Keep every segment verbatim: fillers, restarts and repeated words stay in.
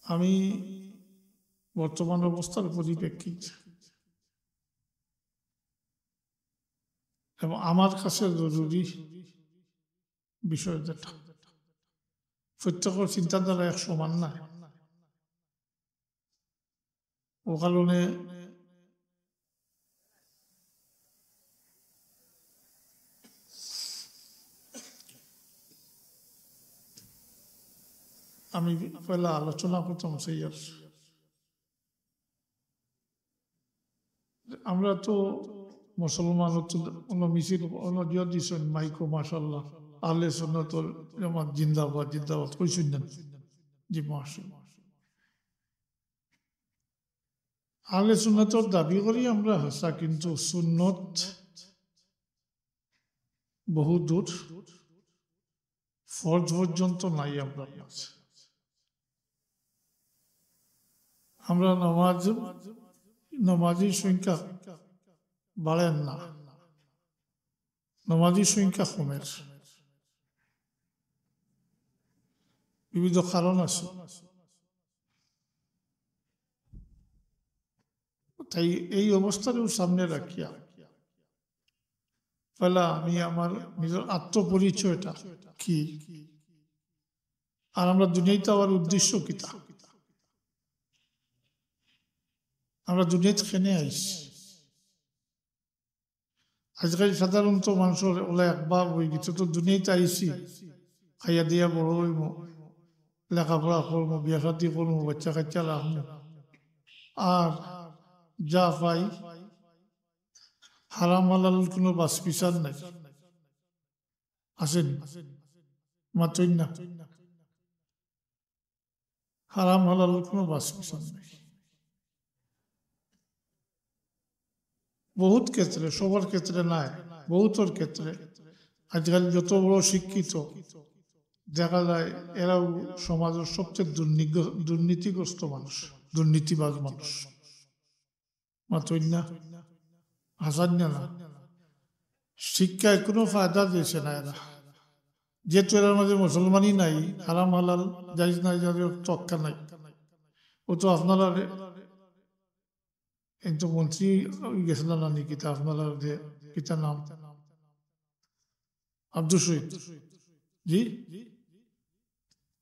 আমি বর্তমান অবস্থার পরিপ্রেক্ষিতে এবং আমার কাছে জরুরি বিষয় যেটা, প্রত্যেকের চিন্তাধারা এক সমান না। ও কারণে আমি পয়লা আলোচনা করতাম চাইয়ার। আমরা তো মুসলমান, অত অন্য মিছিল, অন্য জিয়া দিছইন, মাইকো, মাশাআল্লাহ, আহলে সুন্নাতর জামাত জিন্দাবাদ, জিন্দাবাদ কইছইন না? জি, মাশাআল্লাহ। আহলে সুন্নাতর দাবি করি আমরা, হাছা, কিন্তু সুন্নত বহু দূর, ফরজ পর্যন্ত নাই আমরা। আমরা নামাজ, নামাজির সংখ্যা বাড়ের না, নামাজির সংখ্যা কমের। বিবিধ কারণ আছে। তাই এই অবস্থারেও সামনে রাখিয়া পয়লা আমি আমার নিজের আত্মপরিচয়টা কি, আর আমরা দুনিয়াইত আওয়ার উদ্দেশ্য কিতা, আমরা দুনিয়াইত কেনে আইছি। আজকাল সাধারণত মানুষের ওলা এক ভাব অই গেছে, তো দুনিয়াইত আইছি, খাইয়া দিয়া বড় অইমু, লেখাপড়া করমু, বিয়া শাদি করমু, বাচ্চা কাচ্চা রাখমু, আর যা পাই হারাম হালাল কোনো বাছ বিচার নাই। আছে নি? মাতইন না। হারাম হালাল কোনো বাছ বিচার নাই। বহুত ক্ষেত্রে, সবার ক্ষেত্রে নায়, বহুতর ক্ষেত্রে আজকাল যত বড় শিক্ষিত দেখা যায়, এরাও সমাজের সবচেয়ে দুর্নীতি-, দুর্নীতিগ্রস্ত মানুষ, দুর্নীতিবাজ মানুষ। মাতইন না, হাছাইন না। শিক্ষায় কোনো ফায়দা দিছে না এরা, যেহেতু এরার মাঝে মুসলমানই নাই, হারাম হালাল, জায়েজ না জায়েজ তক্কা নাই। ও তো আপনারা, এই তো মন্ত্রী গেছিলেন না নি, কিতা আপনারা যে, কিতা নাম, আব্দুল শহীদ, জি,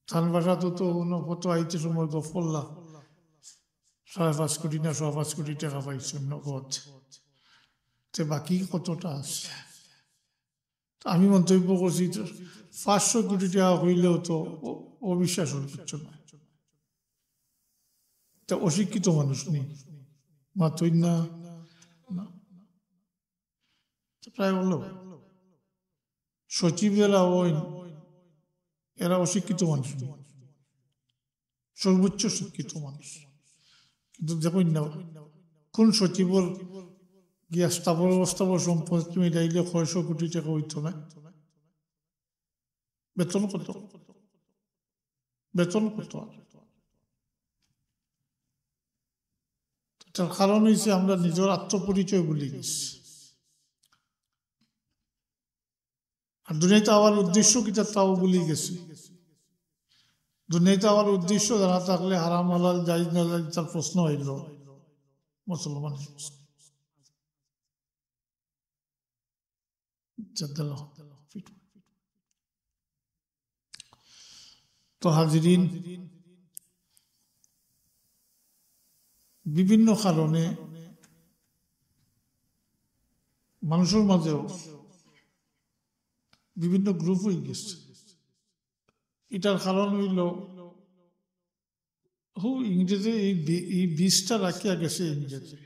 তান বাসাত তো অন্য কত আইতে সময় গফল্লা সাড়ে পাঁচ কোটি না সোয়া পাঁচ কোটি টাকা পাইছইন নগদ। তে বাকি কতটা আছে? তো আমি মন্তব্য করছি, তো পাঁচশো কোটি টাকা হইলেও তো অ-, অবিশ্বাস অইল কিচ্ছু না। তা অশিক্ষিত মানুষ নি, মাতইন না, না। তো প্রায় বললো, সচিব যারা অইন, এরা অশিক্ষিত মানুষ নি, সর্বোচ্চ শিক্ষিত মানুষ। কিন্তু দেখইন না, কোন সচিবর গিয়া স্থাবর অস্থাবর সম্পত্তি মিলাইলে কয়শো কোটি টাকা অইতো না? বেতন কত? বেতন কত? তার কারণ অইছে আমরা নিজের আত্মপরিচয় ভুলি গেছি। আর দুনিয়াইত আওয়ার উদ্দেশ্য কিতা তাও ভুলি গেছি। দুনিয়াইত আওয়ার উদ্দেশ্য জানা থাকলে হারাম হালাল জায়েজ না জায়েজ তার প্রশ্ন অইল মুসলমান। তো হাজিরিন, বিভিন্ন কারণে মানুষের মাঝেও বিভিন্ন গ্রুপ অই গেছে। এটার কারণ অইল, হু, ইংরেজে এই বি-, এই বীজটা রাখিয়া গেছে ইংরেজে।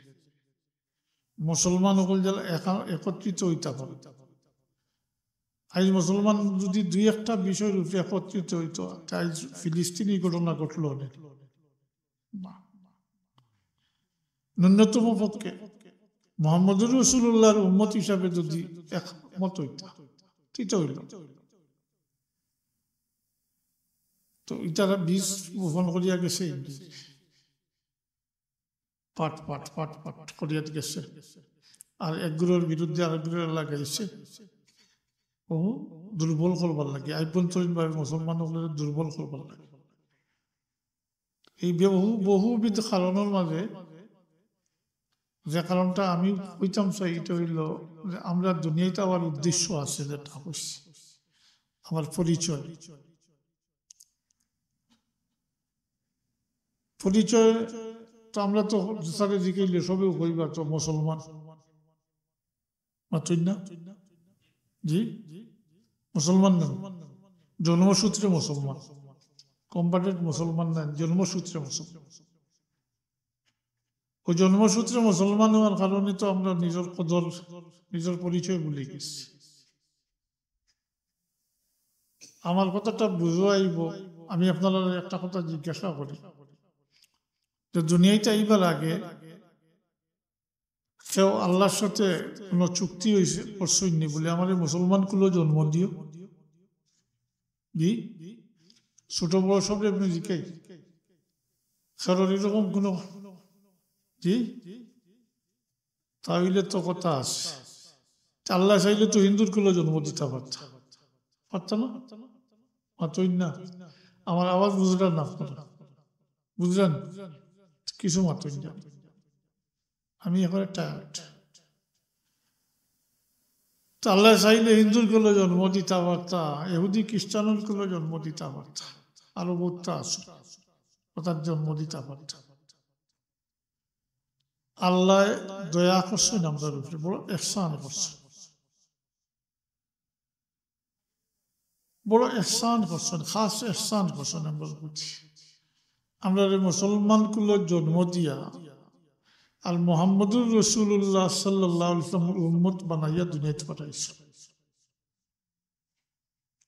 মুসলমান অকল যেন একা-, একত্রিত অইতা পারে। আইজ মুসলমান যদি দুই একটা বিষয়র উপরে একত্রিত অইতো, তে আইজ ফিলিস্তিনি ঘটনা ঘটলো না। না। ন্যূনতম পক্ষে মোহাম্মদুর রাসূলুল্লাহর উম্মত হিসাবে যদি একমত অইতা, তে ইটা অইল। তো ইতারা বীজ বপন করিয়া গেছে, পাট, পাট, পাট, পাট করিয়া গেছে। আর এক গ্রুপর বিরুদ্ধে আর এক গ্রুপে লাগাইছে। ও দুর্বল করবার লাগি, আভ্যন্তরীণভাবে মুসলমান অকলরে দুর্বল করবার লাগি। এই বহু বহুবিধ কারণর মাঝে যে কারণটা আমি কইতাম চাই, এটা হইল যে আমরা দুনিয়াতে আবার উদ্দেশ্য আছে, যেটা হইছে আমার পরিচয়। পরিচয় তো আমরা তো যেটারে জিকাইলে সবেউ কইবা তো মুসলমান, মাতইন না? জি, মুসলমান না, জন্মসূত্রে মুসলমান, কনভার্টেড মুসলমান না, জন্মসূত্রে মুসলমান। ওই জন্মসূত্রে মুসলমান হওয়ার কারণে তো আমরা নিজের কদর, নিজের পরিচয় ভুলে গেছি। আমার কথাটা বুঝো আইব, আমি আপনারারে একটা কথা জিজ্ঞাসা করি, যে দুনিয়াতে আইবার আগে কেউ আল্লাহর সাথে কোনো চুক্তি হইছে, করছইন নি বলে আমারে মুসলমান কুলো জন্ম দিও? জি, ছোট বড় সবরে আপনি জিকাই, কারণ এরকম কোনো, জি, তাইলে তো কথা আছে। তে আল্লাহ চাইলে তো হিন্দুর কুলো জন্ম দিতা পারতা, পারতা না? মাতইন না। আমার আওয়াজ বুঝরা না আপনারা? বুঝরা না? কিছু মাতইন না। আমি এখন টায়ার্ড। তে আল্লাহ চাইলে হিন্দুর কুলো জন্ম দিতা পারতা, ইহুদি খ্রিস্টানর কুলো জন্ম দিতা পারতা, আরো বহুত আছে, অর্থাৎ জন্ম দিতা পারতা। আল্লাহ দয়া করছইন আমরার উপরে, বড় এহসান করছইন, বড় এহসান করছইন, খাস এহসান করছইন আমরার প্রতি। আমরারে মুসলমান কুলো জন্ম দিয়া আর মুহাম্মদুর রাসূলুল্লাহ সাল্লাল্লাহু আলাইহি ওয়াসাল্লামর উম্মত বানাইয়া দুনিয়াত পাঠাইছইন।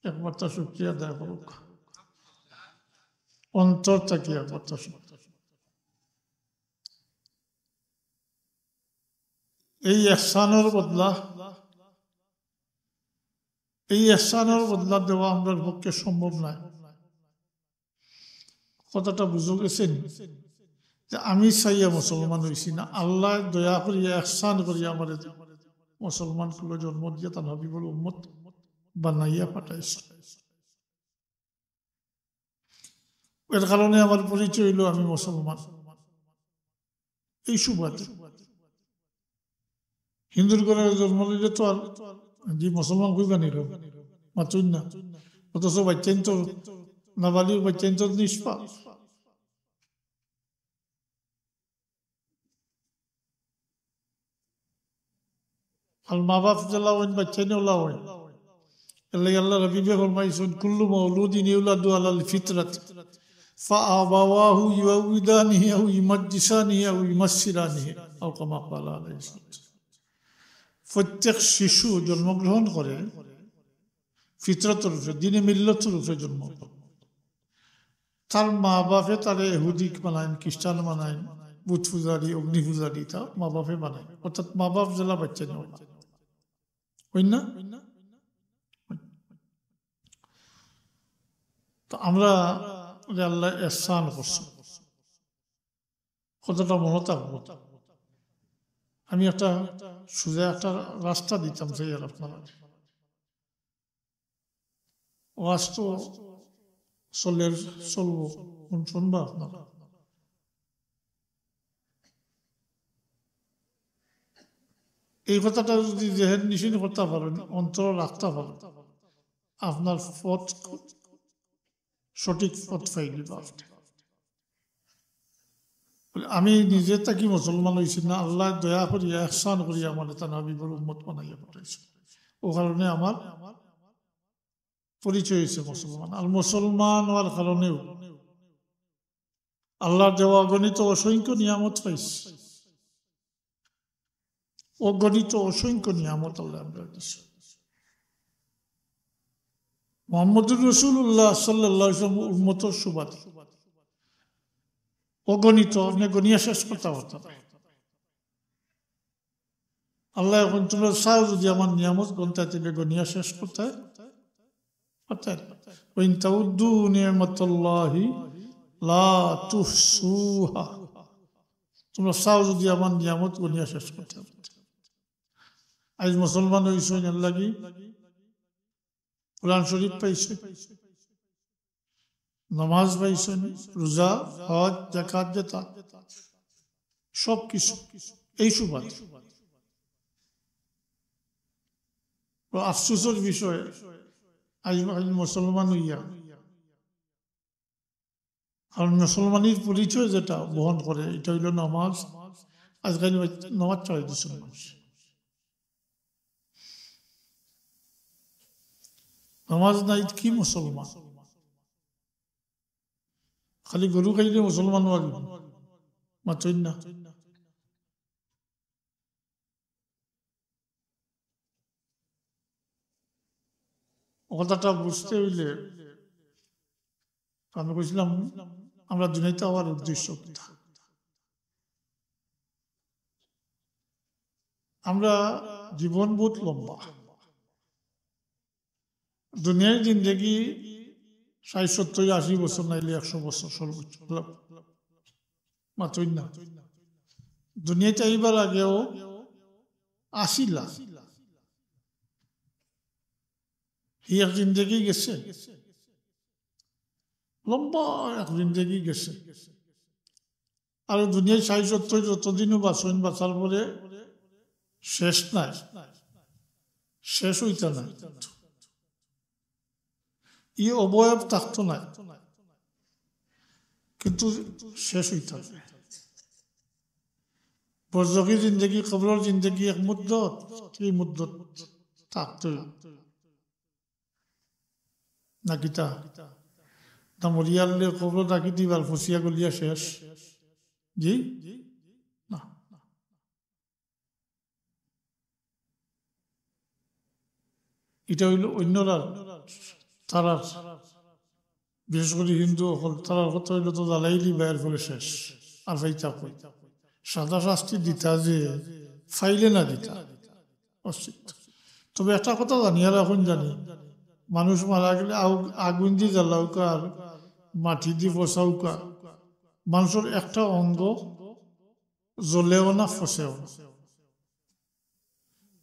একবার তার শুকরিয়া আদায় করুক, অন্তর থাকি একবার তার শুকরিয়া। এই এহসানর বদলা, এই এহসানর বদলা দেওয়া আমরার পক্ষে সম্ভব নয়। কথাটা বুঝো গেছেন? যে আমি চাইয়া মুসলমান হইছি না, আল্লাহ দয়া করিয়া, এহসান করিয়া আমারে মুসলমান কুলো জন্ম দিয়া তার হাবিবর উম্মত বানাইয়া পাঠাইছইন। এর কারণে আমার পরিচয় হইল আমি মুসলমান। এই সুবাদে হিন্দুর ঘরে জন্ম লইলে তো আর, জি, মুসলমান কইবা নি, মাতইন না। অথচ বাচ্চাইন তো, নাবালিগ বাচ্চাইন তো নিষ্পাপ। আর মা বাপ যেলা অইন, বাচ্চাইন অলা অইন। এর লাগি আল্লাহর হাবিবে ফরমাইছইন, "কুল্লু মাউলুদিন ইউলাদু আলাল ফিতরাত, ফাআবাওয়াহু ইউহাউইদানিহি আও ইউমাজ্জিসানিহি আও ইউনাসসিরানিহি", আও কামা ক্বালা আলাইহিস সালাতু। প্রত্যেক শিশু জন্মগ্রহণ করে ফিতরতর উপরে, দ্বীনে মিল্লতর উপরে জন্মগ্রহণ। তার মা বাপে তারে এহুদি বানাইন, খ্রিস্টান বানাইন, বুত পূজারি, অগ্নি পূজারি, তা মা বাপে বানাইন। অর্থাৎ মা বাপ যেলা বাচ্চাইন অলা। অইন না? তো আমরা যে আল্লাহ এহসান করছইন, কথাটা মনে থাকবো। আমি একটা সুজা একটা রাস্তা দিতাম চাই আর আপনারা। ওয়াজ তো চলের, চলবো, কোন শুনবা আপনারা? এই কথাটা যদি জেহেন নিশিন করতে পারেন, অন্তর রাখতে পারেন, আপনার পথ, সঠিক পথ পাইলিবা আপনি। বলে, আমি নিজে থাকি মুসলমান হইছি না, আল্লাহ দয়া করিয়া, এহসান করিয়া আমারে তার হাবিবর উম্মত বানাইয়া পাঠাইছইন। ও কারণে আমার পরিচয় হইছে মুসলমান। আর মুসলমান হওয়ার কারণেও আল্লাহর দেওয়া অগণিত অসংখ্য নিয়ামত পাইছি। অগণিত অসংখ্য নিয়ামত আল্লাহ আমরা দিছে। মুহাম্মদুর রাসূলুল্লাহ সাল্লাল্লাহু আলাইহি ওয়াসাল্লাম উম্মতর সুবাদে অগণিত, আপনি গনিয়া শেষ করতে পারতেন না। আল্লাহ এখন তোমরা চাও যদি আমার নিয়ামত গনতায়, তাহলে গনিয়া শেষ করতে পারতে না। "ওয়া ইন তাউদ্দু নি'মাতাল্লাহি লা তুহসুহা।" তোমরা চাও যদি আমার নিয়ামত গনিয়া শেষ করতে পারতে। আজ মুসলমান হইছইন এর লাগি কোরআন শরীফ পাইছইন, নামাজ পাইছইন, রোজা, হজ, জাকাত, যেটা, সব কিছু এই সুবাদে। তো আফসোসর বিষয়, আইজ, আইজ মুসলমান অইয়া, কারণ মুসলমানের পরিচয় যেটা বহন করে, এটা অইলো নামাজ। আজকাল নামাজ ছাড়ি দিছে মানুষ। নামাজ নাই কি মুসলমান? খালি গরু খাইলে মুসলমান অওয়া যাইবো? মাতইন না। ও কথাটা বুঝতে অইলে আমি কইছিলাম, আমরা দুনিয়াত আওয়ার উদ্দেশ্য কিতা? আমরা জীবন বহুত লম্বা। দুনিয়ার জিন্দেগি ষাইট, সত্তর, আশি বছর, নাইলে একশো বছর সর্বোচ্চ। মাতইন না। দুনিয়াত আইবার আগেও আছিলা। হি এক জিন্দেগি গেছে, লম্বা এক জিন্দেগি গেছে। আর দুনিয়ার ষাইট, সত্তর যতদিনও বাঁচইন, বাঁচার পরে শেষ নাই, শেষ অইতা নাই। ই অবয়ব থাকতো নায়, কিন্তু শেষ অইতো নায়। বরজখি জিন্দেগি, কবরর জিন্দেগি এক মুদ্দত, কি মুদ্দত থাকতো না কিতা? না মরিয়ালে কবর রাখি দিবার, ফসিয়া গলিয়া শেষ? জি না। ইটা অইলো অন্যরা, তারার, বিশেষ করি হিন্দু অকল, তারার কথা অইলো তো জ্বালাইলি বাইর করে শেষ, আর পাইতা কই? সাজা শাস্তি দিতা যে, পাইলে না দিতা, অস্তিত্ব। তবে একটা কথা জানিয়া রাখইন জানি, মানুষ মারা গেলে আউ-, আগুন দি জ্বালাউকা আর মাটি দি ফসাউকা, মানুষর একটা অঙ্গ জ্বলেও না, ফসেও না।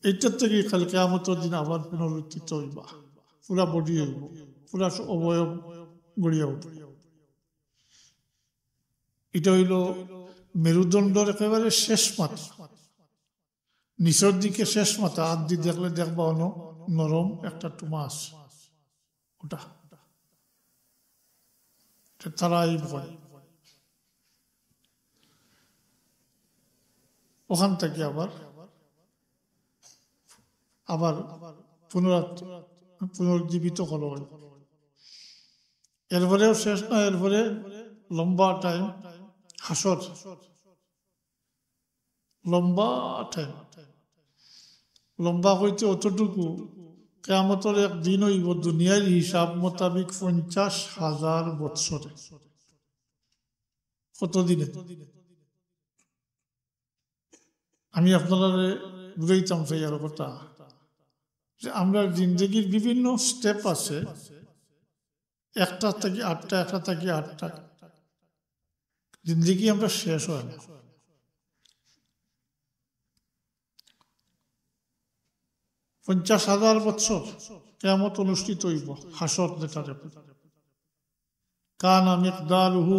এইটার থাকি কাল কিয়ামতর দিন আবার পুনরুত্থিত অইবা, পুরা body অইবো, পুরা স-, অবয়ব গড়িয়া উঠবো। ইটা অইলো মেরুদণ্ডর একেবারে শেষ মাথা, নিচর দিকে শেষ মাথা, আত দি দেখলে দেখবা অনো নরম একটা টুমা আছে। ওটা, এটা তারা এই ভয়। ওখান থাকি আবার, আবার পুনরাত-, পুনরুজ্জীবিত করা হয়। এরপরেও শেষ না, এরপরে লম্বা time হাশর। লম্বা time। লম্বা কইতে অতটুকু, কিয়ামতর এক দিন অইবো দুনিয়ার হিসাব মোতাবিক পঞ্চাশ হাজার বৎসরে। কত দিনে? আমি আপনারারে বুঝাইতাম চাই আর কথা, যে আমরার জিন্দেগির বিভিন্ন step আছে, একটা থাকি আটটা, একটা থাকি আটটা। জিন্দেগি আমরার শেষ হয় না। পঞ্চাশ হাজার বছর কিয়ামত অনুষ্ঠিত অইবো, হাশর যেটারে কয়। কানা মিকদারুহু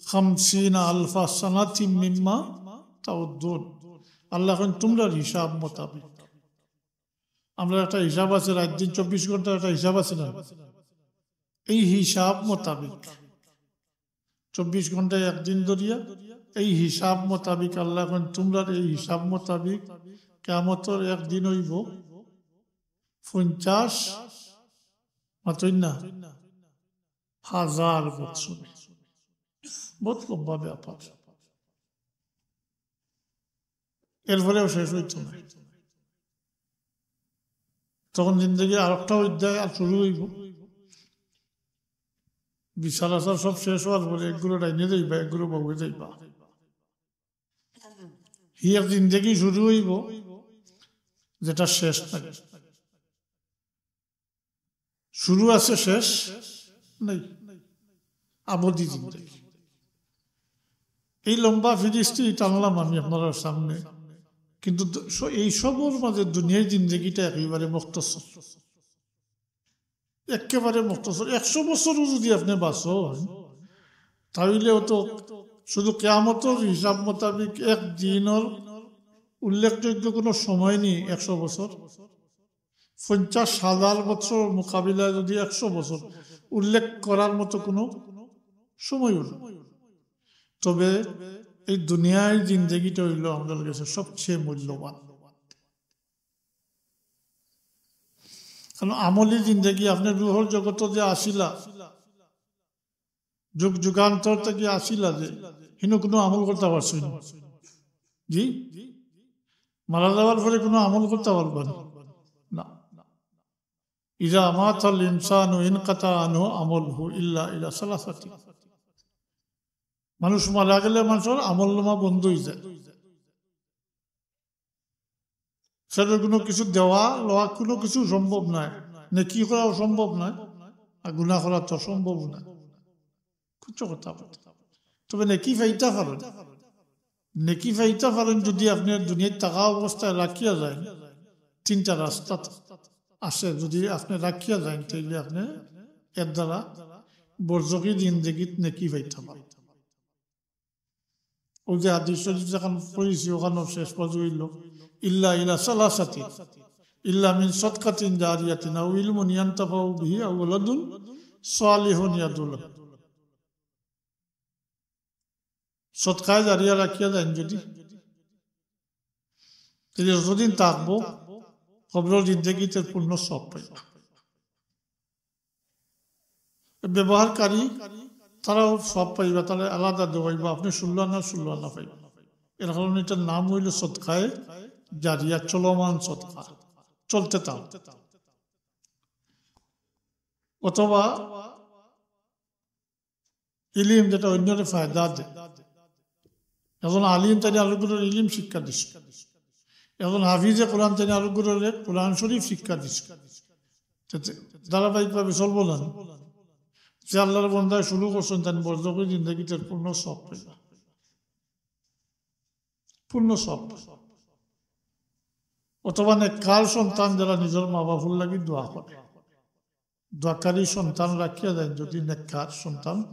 খামসিনা আলফা সানাতিম মিম্মা তাউদ্দুন। আল্লায় কইন, তুমরার হিসাব মোতাবিক। আমরার একটা হিসাব আছে, রাইত দিন চব্বিশ ঘন্টার একটা হিসাব আছে না? এই হিসাব মোতাবিক, চব্বিশ ঘন্টায় একদিন ধরিয়া, এই হিসাব মোতাবিক আল্লায় কইন, তুমরার এই হিসাব মোতাবিক কিয়ামতর একদিন অইবো পঞ্চাশ, মাতইন না, হাজার বছর। বহুত লম্বা ব্যাপার। এরপরেও শেষ অইতো নায়। তখন জিন্দেগির আরেকটা অধ্যায় আর শুরু অইবো। বিচার আচার সব শেষ অওয়ার পরে একগুলো ডাইনে যাইবা, একগুলো বাউয়ে যাইবা। হি এক জিন্দেগি শুরু অইবো, যেটা শেষ নাই। শুরু আছে, শেষ নাই, আবদি জিন্দেগি। এই লম্বা ফিরিস্তি টানলাম আমি আপনারার সামনে, কিন্তু দ-, স-, এই সবর মাঝে দুনিয়ার জিন্দেগিটা একেবারে মুখতসর। একেবারে মুখতসর, একশো বছরও যদি আপনে বাঁচইন, তাইলেও তো শুধু কিয়ামতর হিসাব মোতাবিক এক দিনর উল্লেখযোগ্য কোনো সময় নেই। একশো বছর, পঞ্চাশ হাজার বছর মোকাবিলায় যদি একশো বছর উল্লেখ করার মতো কোনো সময়ও নেই। তবে এই দুনিয়ার জিন্দেগিটা অইলো আমরার গেছে সবচেয়ে মূল্যবান। কারণ আমলি জিন্দেগি, আপনে রুহর জগতো যে আছিলা, যুগ যুগান্তর থাকি আছিলা যে, হিনো কোনো আমল করতা পারছইন নি? জি, মারা যাওয়ার পরে কোনো আমল করতা পারবা নি? না। ইযা মাতাল ইনসানু ইনকাতা আনহু আমালুহু ইল্লা ইলা সালাসাতি। মানুষ মারা গেলে মানুষর আমল নামা বন্ধ অইযায়। সেটার কোনো কিছু দেওয়া লওয়া কোনো কিছু সম্ভব নয়, নেকি করাও সম্ভব নয়, আর গুনাহ করা তো সম্ভব নয়। কিচ্ছু করতা পারইন না। তবে নেকি পাইতা পারইন, নেকি পাইতা পারইন যদি আপনে দুনিয়াত থাকা অবস্থায় রাখিয়া যাইন। তিনটা রাস্তা আছে, যদি আপনে রাখিয়া যাইন, তাইলে আপনে এর দ্বারা বরজখি জিন্দেগিত নেকি পাইতা পারইন। ওই যে হাদিস শরীফ যেখান পড়ছি, ওখানর শেষ পদ অইলো, "ইল্লা ইলা সালাসাতি, ইল্লা মিন সাদকাতিন জারিয়াতিন আও ইলমিন ইয়ানতাফাউ বিহি আও ওয়ালাদুন সালিহুন ইয়াদউ লাহু।" সদকায়ে জারিয়া রাখিয়া যাইন যদি, তাইলে যতদিন থাকবো, কবরর জিন্দেগিতে পূর্ণ সওয়াব পাইবা। ব্যবহারকারী তারাও সওয়াব পাইবা, তারা আলাদা দেওয়াইবা, আপনে ষোলো আনা, ষোলো আনা পাইবা। এর কারণে এটার নাম অইলো সদকায়ে জারিয়া, চলমান সদকা, চলতে থাক। অথবা ইলিম যেটা অন্যরে ফায়দা দেয়। একজন আলিম তাইন আরোগুরে ইলিম শিক্ষা দিছে, একজন হাফিজে কোরআন তাইন আরোগুরে কোরআন শরীফ শিক্ষা দিছে। তে ধারাবাহিকভাবে চলবো না? যে আল্লাহর বন্দায় শুরু করছইন, তাইন বরজখি জিন্দেগিতে পূর্ণ সওয়াব পাইবা, পূর্ণ সওয়াব। অথবা নেককার সন্তান যারা নিজর মা বাফর লাগি দোয়া করে, দোয়াকারী সন্তান রাখিয়া যাইন যদি নেককার সন্তান,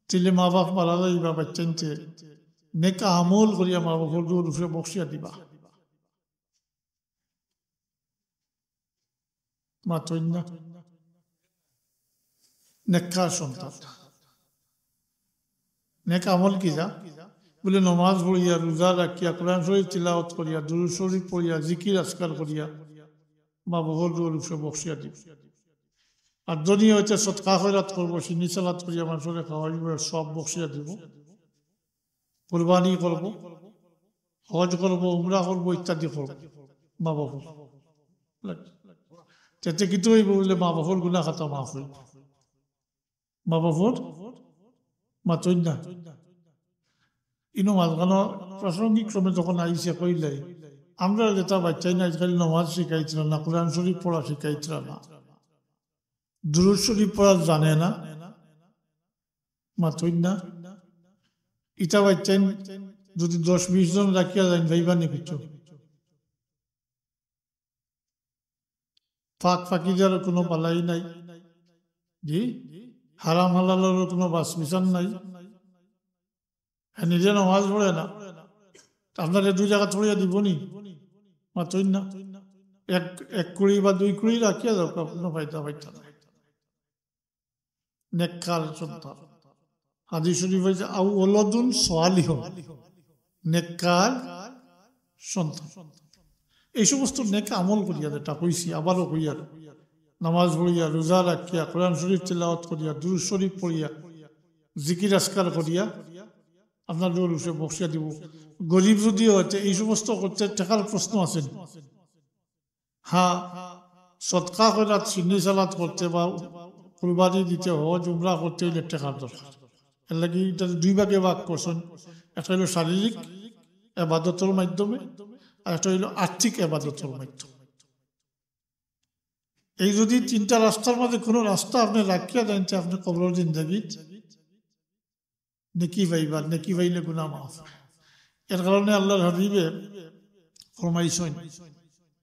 তাইলে মা বাফ মারা যাইবা, বাচ্চাইন্তে নেক আমল করিয়া মা বাফর রুহর উপরে বখশিয়া দিবা। মাতইন না? নেককার সন্তান। নেক আমল কিতা? বলে, নমাজ পড়িয়া, রোজা রাখিয়া, কোরআন শরীফ তিলাওয়াত করিয়া, দুরূদ শরীফ পড়িয়া, জিকির আজকার করিয়া, মা বাফর রুহর উপরে বখশিয়া দিবা। আর ধনী অইতে সদকা খয়রাত করবো, শিন্নি সালাত করিয়া মানষরে খাওয়াইবো, সওয়াব বখশিয়া দিবো। কুরবানি করবো, হজ করবো, উমরা করবো, ইত্যাদি করবো। মা বাফর লাগি। তে কিতা অইবো? বলে, মা বাফর গুনা খাতা মাফ অইবো। মা বাফর, মাতইন না? ইনো মাঝখানো প্রাসঙ্গিক ক্রমে যখন আইছে কইলাই, আমরা যেটা বাচ্চাইন্তে আজকাল নমাজ শিখাইতরা না, কোরআন শরীফ পড়া শিখাইতরা না, দুরূদ শরীফ পড়া জানে না, মাতইন না? ইটা বাচ্চাইন যদি দশ বিশ জন রাখিয়া যাইন, পাইবা নি কিছু? পাক পাকিজার কোনো বালাই নাই, জি, হারাম হালালর কোনো বাছ বিচার নাই। হ্যাঁ, নিজে নমাজ পড়ে না, আপনারে দুই রাকাত পড়িয়া দিবো নি? মাতইন না? এক, এক কুড়ি বা দুই কুড়ি রাখিয়া যাও, কোনো ফায়দা পাইতা না। নেককার সন্তান। হাদিস শরীফ অইছে, "আও ওয়ালাদুন সালিহুন", নেককার সন্তান। এই সমস্ত নেক আমল করিয়া, যেটা কইছি, আবারও কইয়ার, নামাজ পড়িয়া, রোজা রাখিয়া, কোরআন শরীফ তিলাওয়াত করিয়া, দুরূদ শরীফ পড়িয়া, জিকির আজকার করিয়া, আপনার রুহর উপরে বখশিয়া দিবো। গরিব যদি অইতে এই সমস্ত করতে টেকার প্রশ্ন আছে নি? হ্যাঁ, সদকা খয়রাত, শিন্নি সালাত করতে বা কুরবানি দিতে, হজ উমরা করতে অইলে টেকার দরকার। এর লাগি ইটা দুই ভাগে ভাগ করছইন, একটা অইলো শারীরিক এবাদতর মাধ্যমে, আর একটা অইলো আর্থিক এবাদতর মাধ্যমে। এই যদি তিনটা রাস্তার মাঝে কোনো রাস্তা আপনে রাখিয়া দেন, তে আপনে কবরর জিন্দেগিত নেকি পাইবা, নেকি পাইলে গুনা মাফ। এর কারণে আল্লাহর হাবিবে ফরমাইছইন,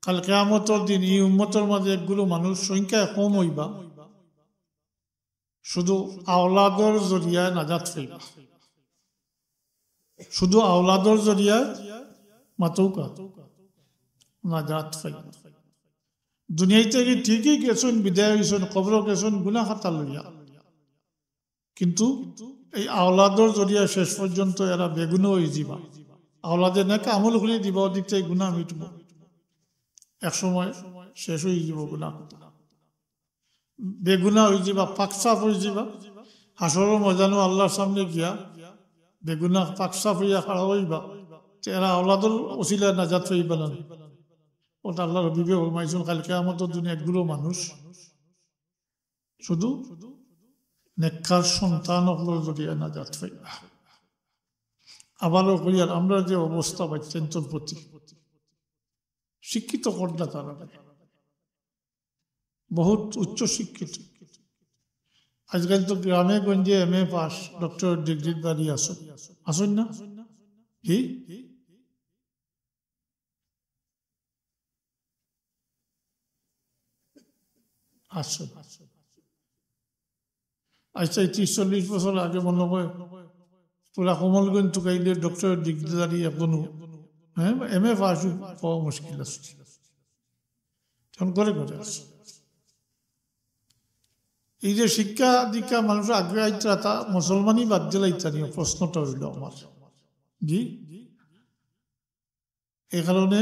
কাল কিয়ামতর দিন ই উম্মতর মাঝে একগুলো মানুষ সংখ্যায় কম অইবা, শুধু আওলাদর জরিয়ায় নাজাত পাইবা। শুধু আওলাদর জরিয়ায় মাতউক্কা নাজাত পাইবা। দুনিয়া থাকি ঠিকই গেছইন, বিদায় অইছইন, কবরো গেছইন গুনাহ খাতা লইয়া, কিন্তু এই আওলাদর জরিয়া শেষ পর্যন্ত এরা বেগুনা অইযিবা। আওলাদে নেক আমল করি দিবা, অদিক থাকি গুনাহ মিটবো। এক সময় শেষ অইযিবো গুনাহ খাতা, বেগুনা অইযিবা, পাকসাফ অইযিবা। হাশরর ময়দানো আল্লার সামনে গিয়া বেগুনা পাকসাফ অইয়া খাড়া অইবা। তে এরা আওলাদর উছিলায় নাজাত পাইবা না? অটা আল্লার হাবিবে ফরমাইছইন, কাইল কিয়ামতর দিন একগুলো মানুষ শুধু নেককার সন্তান অকলর জরিয়ায় নাজাত পাইবা। আবারও কইয়ার, আমরার যে অবস্থা বাইচ্চাইন্তর প্রতি, শিক্ষিত করলা তারা, বহুত উচ্চ শিক্ষিত। আজকাল তো গ্রামে গঞ্জে এম এ পাস, ডক্টরেট ডিগ্রিধারী আছইন, আছইন না? কি? আচ্ছা, আচ্ছা, এই ত্রিশ চল্লিশ বছর আগে মনে হয় পুরা কমলগঞ্জ তুকাইলে ডক্টরেট ডিগ্রিধারী এখনো, হ্যাঁ, এম এ পাস পাওয়া মুশকিল আছে। এখন ঘরে ঘরে আছে। এই যে শিক্ষা দীক্ষা মানুষ আগে আইতরা, তা মুসলমানি বাদ দিলাইতা নি, প্রশ্নটা অইল আমার। জি, এই কারণে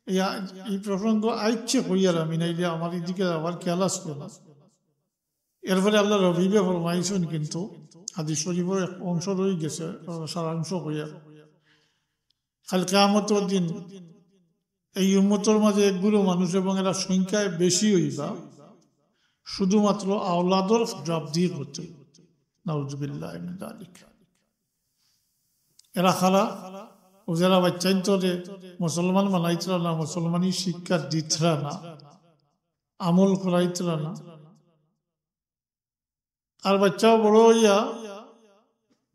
এই আ-, এই প্রসঙ্গ আইচ্ছে কইয়ার আমি, নাইলে আমার এদিকে আবার খেয়াল আসলো না। এরপরে আল্লার হাবিবে ফরমাইছইন, কিন্তু হাদিস শরীফর এক অংশ রই গেছে, সারাংশ কইয়ার। কাইল কিয়ামতর দিন এই উম্মতর মাঝে একগুলো মানুষ, এবং এরা সংখ্যায় বেশি অইবা, শুধুমাত্র আওলাদর জবাবদিহি করতে। নাউজুবিল্লাহি মিন যালিক। এরা কারা? অউ যেরা বাইচ্চাইন্তরে মুসলমান বানাইতরা না, মুসলমানি শিক্ষা দিতরা না, আমল করাইতরা না। আর বাইচ্চাও বড় অইয়া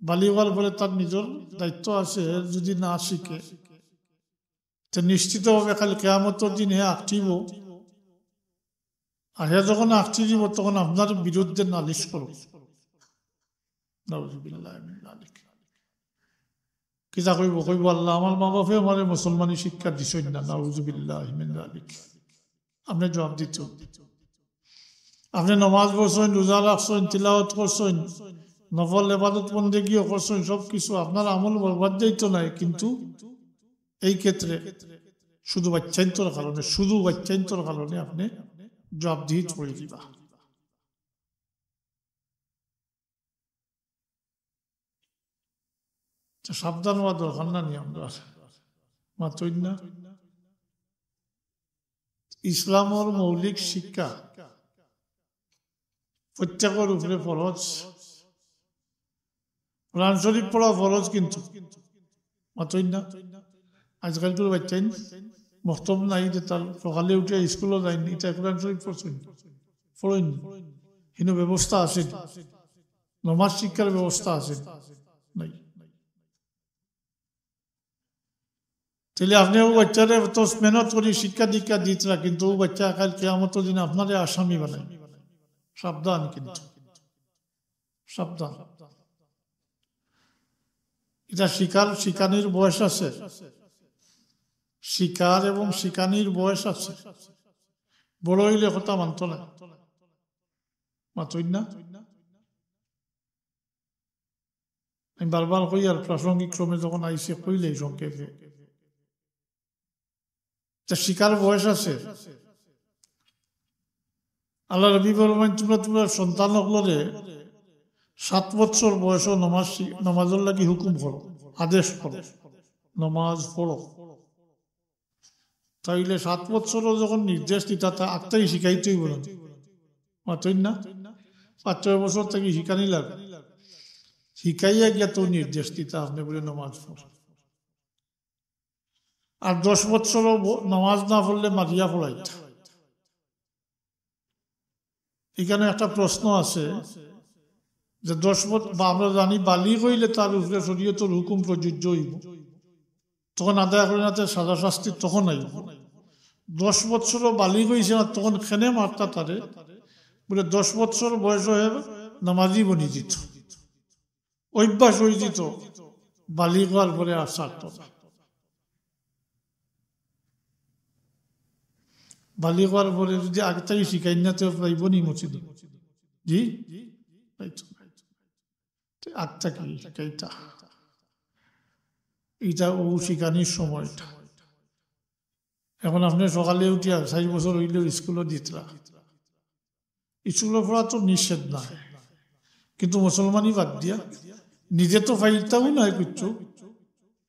বালিগ অওয়ার পরে তার নিজর দায়িত্ব আছে, যদি না শিখে, তে নিশ্চিতভাবে কাইল কিয়ামতর দিন হে আটকিবো। আর হে যখন আটকি দিবো, তখন আপনার বিরুদ্ধে নালিশ করবো। নাউজুবিল্লাহি মিন যালিক। কিতা কইবো? কইবো, "আল্লাহ, আমার মা বাপে আমারে মুসলমানি শিক্ষা দিছইন না।" নাউজুবিল্লাহি মিন যালিক। আপনে জবাব দিতা। আপনে নমাজ পড়ছইন, রোজা রাখছইন, তিলাওয়াত করছইন, নফল ইবাদত বন্দেগিও করছইন, সব কিছু আপনার আমল বরবাদ যাইতো নায়, কিন্তু এই ক্ষেত্রে শুধু বাইচ্চাইন্তর কারণে, শুধু বাইচ্চাইন্তর কারণে আপনে জবাবদিহিত পড়ি দিবা। তো সাবধান অওয়া দরকার না নি আমরার? মাতইন না? ইসলামর মৌলিক শিক্ষা প্রত্যেকর উপরে ফরজ। কোরআন শরীফ পড়া ফরজ, কিন্তু মাতইন না? আজকালকুর বাইচ্চাইন মক্তব নাই, যে তার সকালে উঠে স্কুলো যাইন, ইতা কোরআন শরীফ পড়ছইন? পড়ইন। হিনো ব্যবস্থা আছে নি? নমাজ শিক্ষার ব্যবস্থা আছে নি? নাই। তাইলে আপনে অউ বাইচ্চারে তো মেহনত করি শিক্ষা দীক্ষা দিতরা, কিন্তু অউ বাইচ্চা কাইল কিয়ামতর দিন আপনারে আসামি বানাই। সাবধান কিন্তু, সাবধান। ইটা শিকার, শিকানির বয়স আছে, শিকার এবং শিকানির বয়স আছে। বড় অইলে কথা মানতো না, মাতইন না। আমি বারবার কইয়ার, প্রাসঙ্গিক সময় যখন আইছে, কইলেই সংক্ষেপে। তে শিকার বয়স আছে। আল্লার হাবিবে ফরমাইন, "তুমরা তুমরার সন্তান অকলরে সাত বৎসর বয়সো নমাজ শি-, নমাজর লাগি হুকুম করো, আদেশ করো, নমাজ পড়ো।" তাইলে সাত বৎসরো যখন নির্দেশ দিতা, তা আগতেই শিখাইতে অইবো না? মাতইন না? পাঁচ ছয় বছর থাকি শিখানি লাগে। শিখাইয়া গিয়া তো নির্দেশ দিতা, আপনে বুলে নমাজ পড়ো। আর দশ বৎসরো ব-, নমাজ না পড়লে মারিয়া ফেলাইতা। ইখানো একটা প্রশ্ন আছে যে দশ বছর, বা আমরা জানি বালিগ অইলে তার উপরে শরীয়তর হুকুম প্রযোজ্য অইবো, তখন আদায় করে না, তার সাজা শাস্তি তখন আইবো। দশ বৎসরো বালিগ অইছে না, তখন কেনে মারতা তারে? বুলে দশ বছর বয়স অইয়া নামাজি বনি যিত, অভ্যাস অই যিত, বালিগ অওয়ার পরে আর ছাড়ত না। বালিগ অওয়ার পরে যুদি আগ থাকি শিখাইন না, তে পাইবো নি মসজিদো? জি, পাইতো না। তে আগ থাকি শিখাইতা, ইটা অউ শিখানির সময়টা। এখন আপনে সকালে উঠিয়া চাইর বছর অইলেও স্কুলো দিতরা, স্কুলো পড়া তো নিষেধ নায়, কিন্তু মুসলমানি বাদ দিয়া নিজে তো পাইতাউ নায় কিচ্ছু,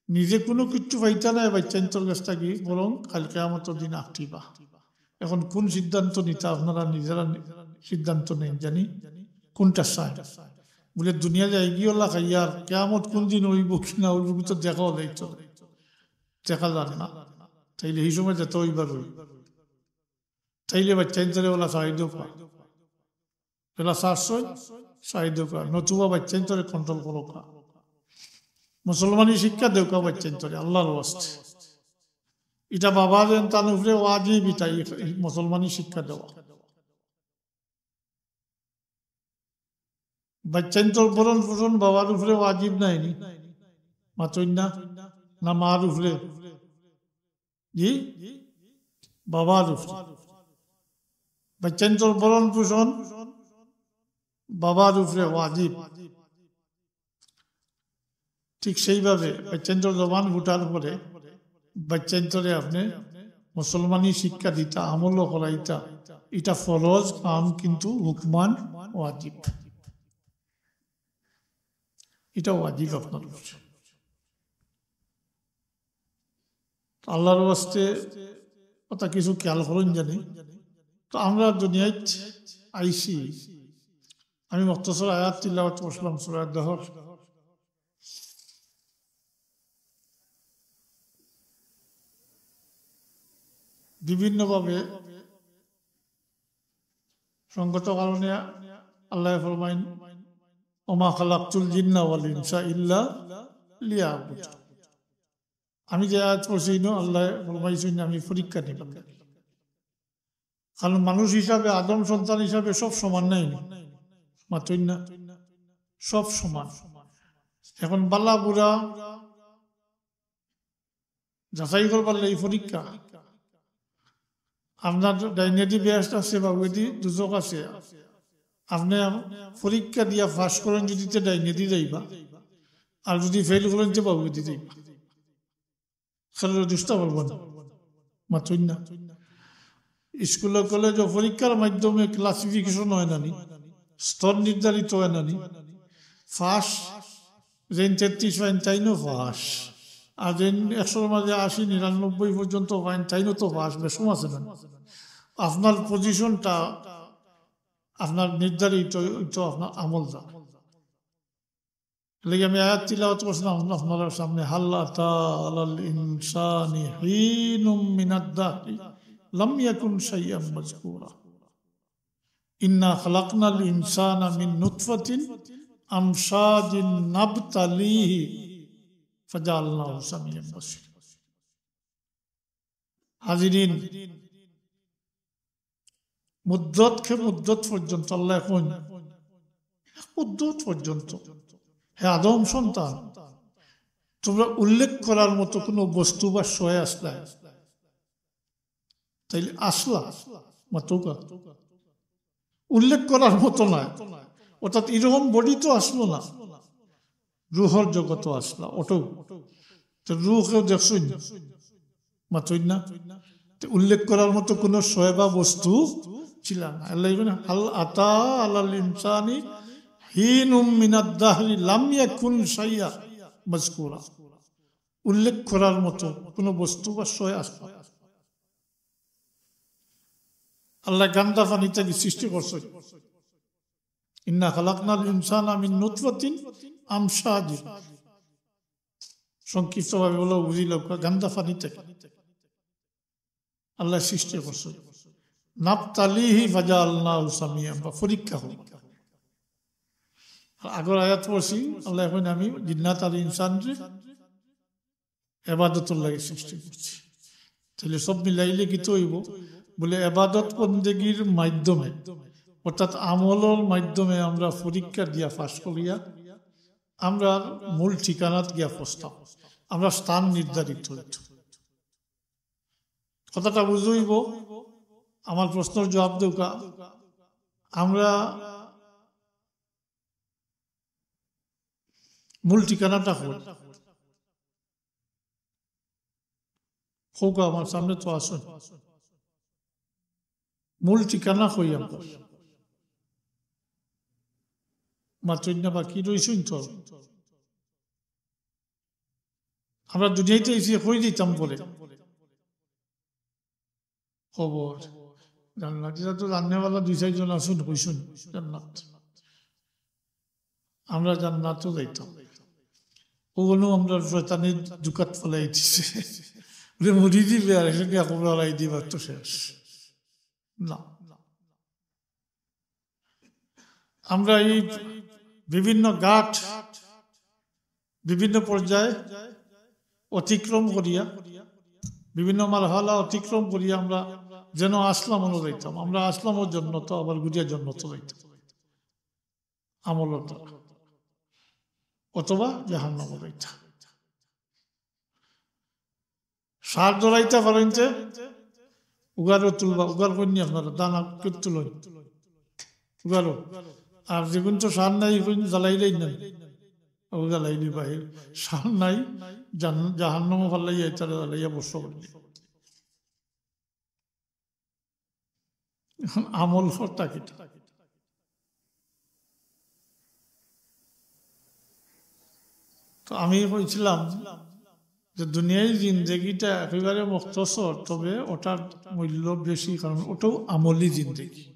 নিজে কুনু কিচ্ছু পাইতা নায় বাইচ্চাইন্তর গেছ থাকি, বরং কাইল কিয়ামতর দিন আটিবা। এখন কুন সিদ্ধান্ত নিতা, আপনারা নিজেরা নি-, সিদ্ধান্ত নেইন জানি কুনটা চাইন। বুলে দুনিয়া যাইগি অলা খাইয়া, আর কিয়ামত কুন দিন অইবো কি না অইবো, তো দেখা অইতো, দেখা যার না। তাইলে হি সময় যেতা অইবার অইবো। তাইলে বাইচ্চাইন্তরে অলা ছাড়ি দেউক্কা। যেলা ছাড়ছইন, ছাড়ি দেউক্কা। নতুবা বাইচ্চাইন্তরে control করউক্কা। মুসলমানি শিক্ষা দেউক্কা বাইচ্চাইন্তরে, আল্লার ওয়াস্তে। ইটা বাবা যেন তান উপরে ওয়াজিব, ইটা ই-, ই মুসলমানি শিক্ষা দেওয়া। বাইচ্চাইন্তর ভরণ পোষণ বাবার উপরে ওয়াজিব নায় নি? মাতইন না? না মার উপরে? জি, বাবার উপরে। বাইচ্চাইন্তর ভরণ পোষণ বাবার উপরে ওয়াজিব। ঠিক সেইভাবে বাইচ্চাইন্তর জবান ফুটার পরে বাইচ্চাইন্তরে আপনে মুসলমানি শিক্ষা দিতা, আমলও করাইতা, ইটা ফরজ কাম, কিন্তু হুকমান ওয়াজিব। ইটা ওয়াজিব আপনার উপরে। আল্লার ওয়াস্তে কথা কিছু খেয়াল করইন জানি। তো আমরা দুনিয়াত আইছি, আমি মুখতসর আয়াত তিলাওয়াত করছিলাম সূরা দহর। বিভিন্নভাবে সঙ্গত কারণে আল্লায় ফরমাইন, "ওমা খালাকতুল জিন্না ওয়াল ইনসা ইল্লা লিয়াবুদুন।" আমি যে আয়াত পড়ছি, ইনো আল্লায় ফরমাইছইন, "আমি পরীক্ষা নিবার লাগি।" কারণ মানুষ হিসাবে, আদম সন্তান হিসাবে সব সমান নায় নি? মাতইন না? সব সমান। এখন বালা বুরা যাচাই করবার লাগি পরীক্ষা। আপনার ডাইনেদি বেহেশত আছে, বাউয়েদি দুজখ আছে। আপনে পরীক্ষা দিয়া পাস করইন যুদি, তে ডাইনেদি যাইবা, আর যুদি ফেইল করইন, তে বাউয়েদি যাইবা। খেলার দুষ্টা বলবো না, মাতইন না। স্কুল কলেজ পরীক্ষার মাধ্যমে classification অয় না নি, স্তর নির্ধারিত অয় না নি। পাস, যেইন তেত্রিশ পাইন, তাইনও পাস। আর যেইন একশোর মাঝে আশি, নিরানব্বই পর্যন্ত পাইন, তাইনও তো পাস, বেশম আছে না? আপনার positionটা আপনার নির্ধারিত, ওই তো আপনার আমল দ্বারা। এর লাগি আমি আয়াত তিলাওয়াত করছিলাম আপনার সামনে, "হাল আতা আলাল ইনসানি হিনুম মিনাদ দাহরি লাম ইয়াকুন শাইয়াম মাযকুরা। ইন্না খালাকনাল ইনসানা মিন নুতফাতিন আমশাজিন নাবতালিহি ফাজাআলনাহু সামিয়াম বাসীরা।" হাজিরিন, মুদ্দত কে মুদ্দত পর্যন্ত আল্লায় কইন, এক মুদ্দত পর্যন্ত, হে আদম সন্তান, তোমরা উল্লেখ করার মতো কোনো বস্তু বা শয় আছলা? তাইলে আছলা, মাতউক্কা। উল্লেখ করার মতো নায়, অর্থাৎ এরকম body তো আছলা না, রুহর জগতো আছলা, ওটাও। তো রুহ কেউ দেখছইন? মাতইন না? তো উল্লেখ করার মতো কোনো শয় বা বস্তু ছিলা না। আল্লায় বলেন, "হাল আতা আলাল ইনসানি হিনুম মিনাদ দাহরি লাম ইয়াকুন শাইয়া মাযকুরা।" উল্লেখ করার মতো কোনো বস্তু বা শয় আছলা? আল্লায় গান্দা পানি থাকি সৃষ্টি করছইন। "ইন্না খালাকনাল ইনসানা মিন নুতফাতিন আমশাজিন।" সংক্ষিপ্তভাবে বলা বুঝিলাউক্কা, গান্দা পানি থাকি আল্লায় সৃষ্টি করছইন। "নাবতালিহি ফাজাআলনাহু সামিয়াম", বা পরীক্ষা অইল। আর আগর আয়াত পড়ছি, আল্লায় কইন, "আমি জিন্নাত আর ইনসানরে এবাদতর লাগি সৃষ্টি করছি।" তাইলে সব মিলাইলে কিতা অইবো? বলে, এবাদত বন্দেগীর মাধ্যমে অর্থাৎ আমলর মাধ্যমে আমরা পরীক্ষা দিয়া পাশ করিয়া আমরা মূল ঠিকানাত গিয়া পৌঁছতাম, আমরা স্থান নির্ধারিত হইত। কথাটা বুঝইব। আমার প্রশ্নর জবাব দেউক্কা, আমরা মূল ঠিকানাটা কই? কউক্কা, আমার সামনে তো আছইন। মূল ঠিকানা কই আমরা? মাতইন না, বাকি রইছইন তো। আমরা দুনিয়াইতে আইছি, কই যাইতাম পরে? কবর। জান্নাত, ইটা তো জাননেওয়ালা দুই চাইরজন আছইন, কইছইন জান্নাত। আমরা জান্নাতো যাইতাম। অগুনু আমরা শয়তানে ধুকাত ফালাই দিছে। বলে, মুড়ি দিবে আর এখানে কবর হালাই দিবার তো শেষ। না। আমরা এই বিভিন্ন ঘাট, বিভিন্ন পর্যায়ে অতিক্রম করিয়া, বিভিন্ন মারহালা অতিক্রম করিয়া আমরা যেন আছলাম অনো যাইতাম। আমরা আছলামও জন্নতো, আবার ঘুরিয়া জন্নতো যাইতাম। আমলর দ্বারা। অথবা জাহান্নামো যাইতাম। সার ধরাইতা পারইন তে, উগারও তুলবা, উগার করইন নি আপনারা, দানা কেউ তুলইন। উগারও। আর যেগুন তো সার নাই, এগুন জ্বালাইলেই নাই। ও জ্বালাইলি বাহির। সার নাই, জান-, জাহান্নামো ফালাইয়া, ইতারে জ্বালাইয়া ভস্ম করিলি। এখন আমল করতা কিতা? তো আমি কইছিলাম যে দুনিয়ার জিন্দেগিটা একেবারে মুখতসর, তবে ওটার মূল্য বেশি, কারণ ওটাও আমলি জিন্দেগি।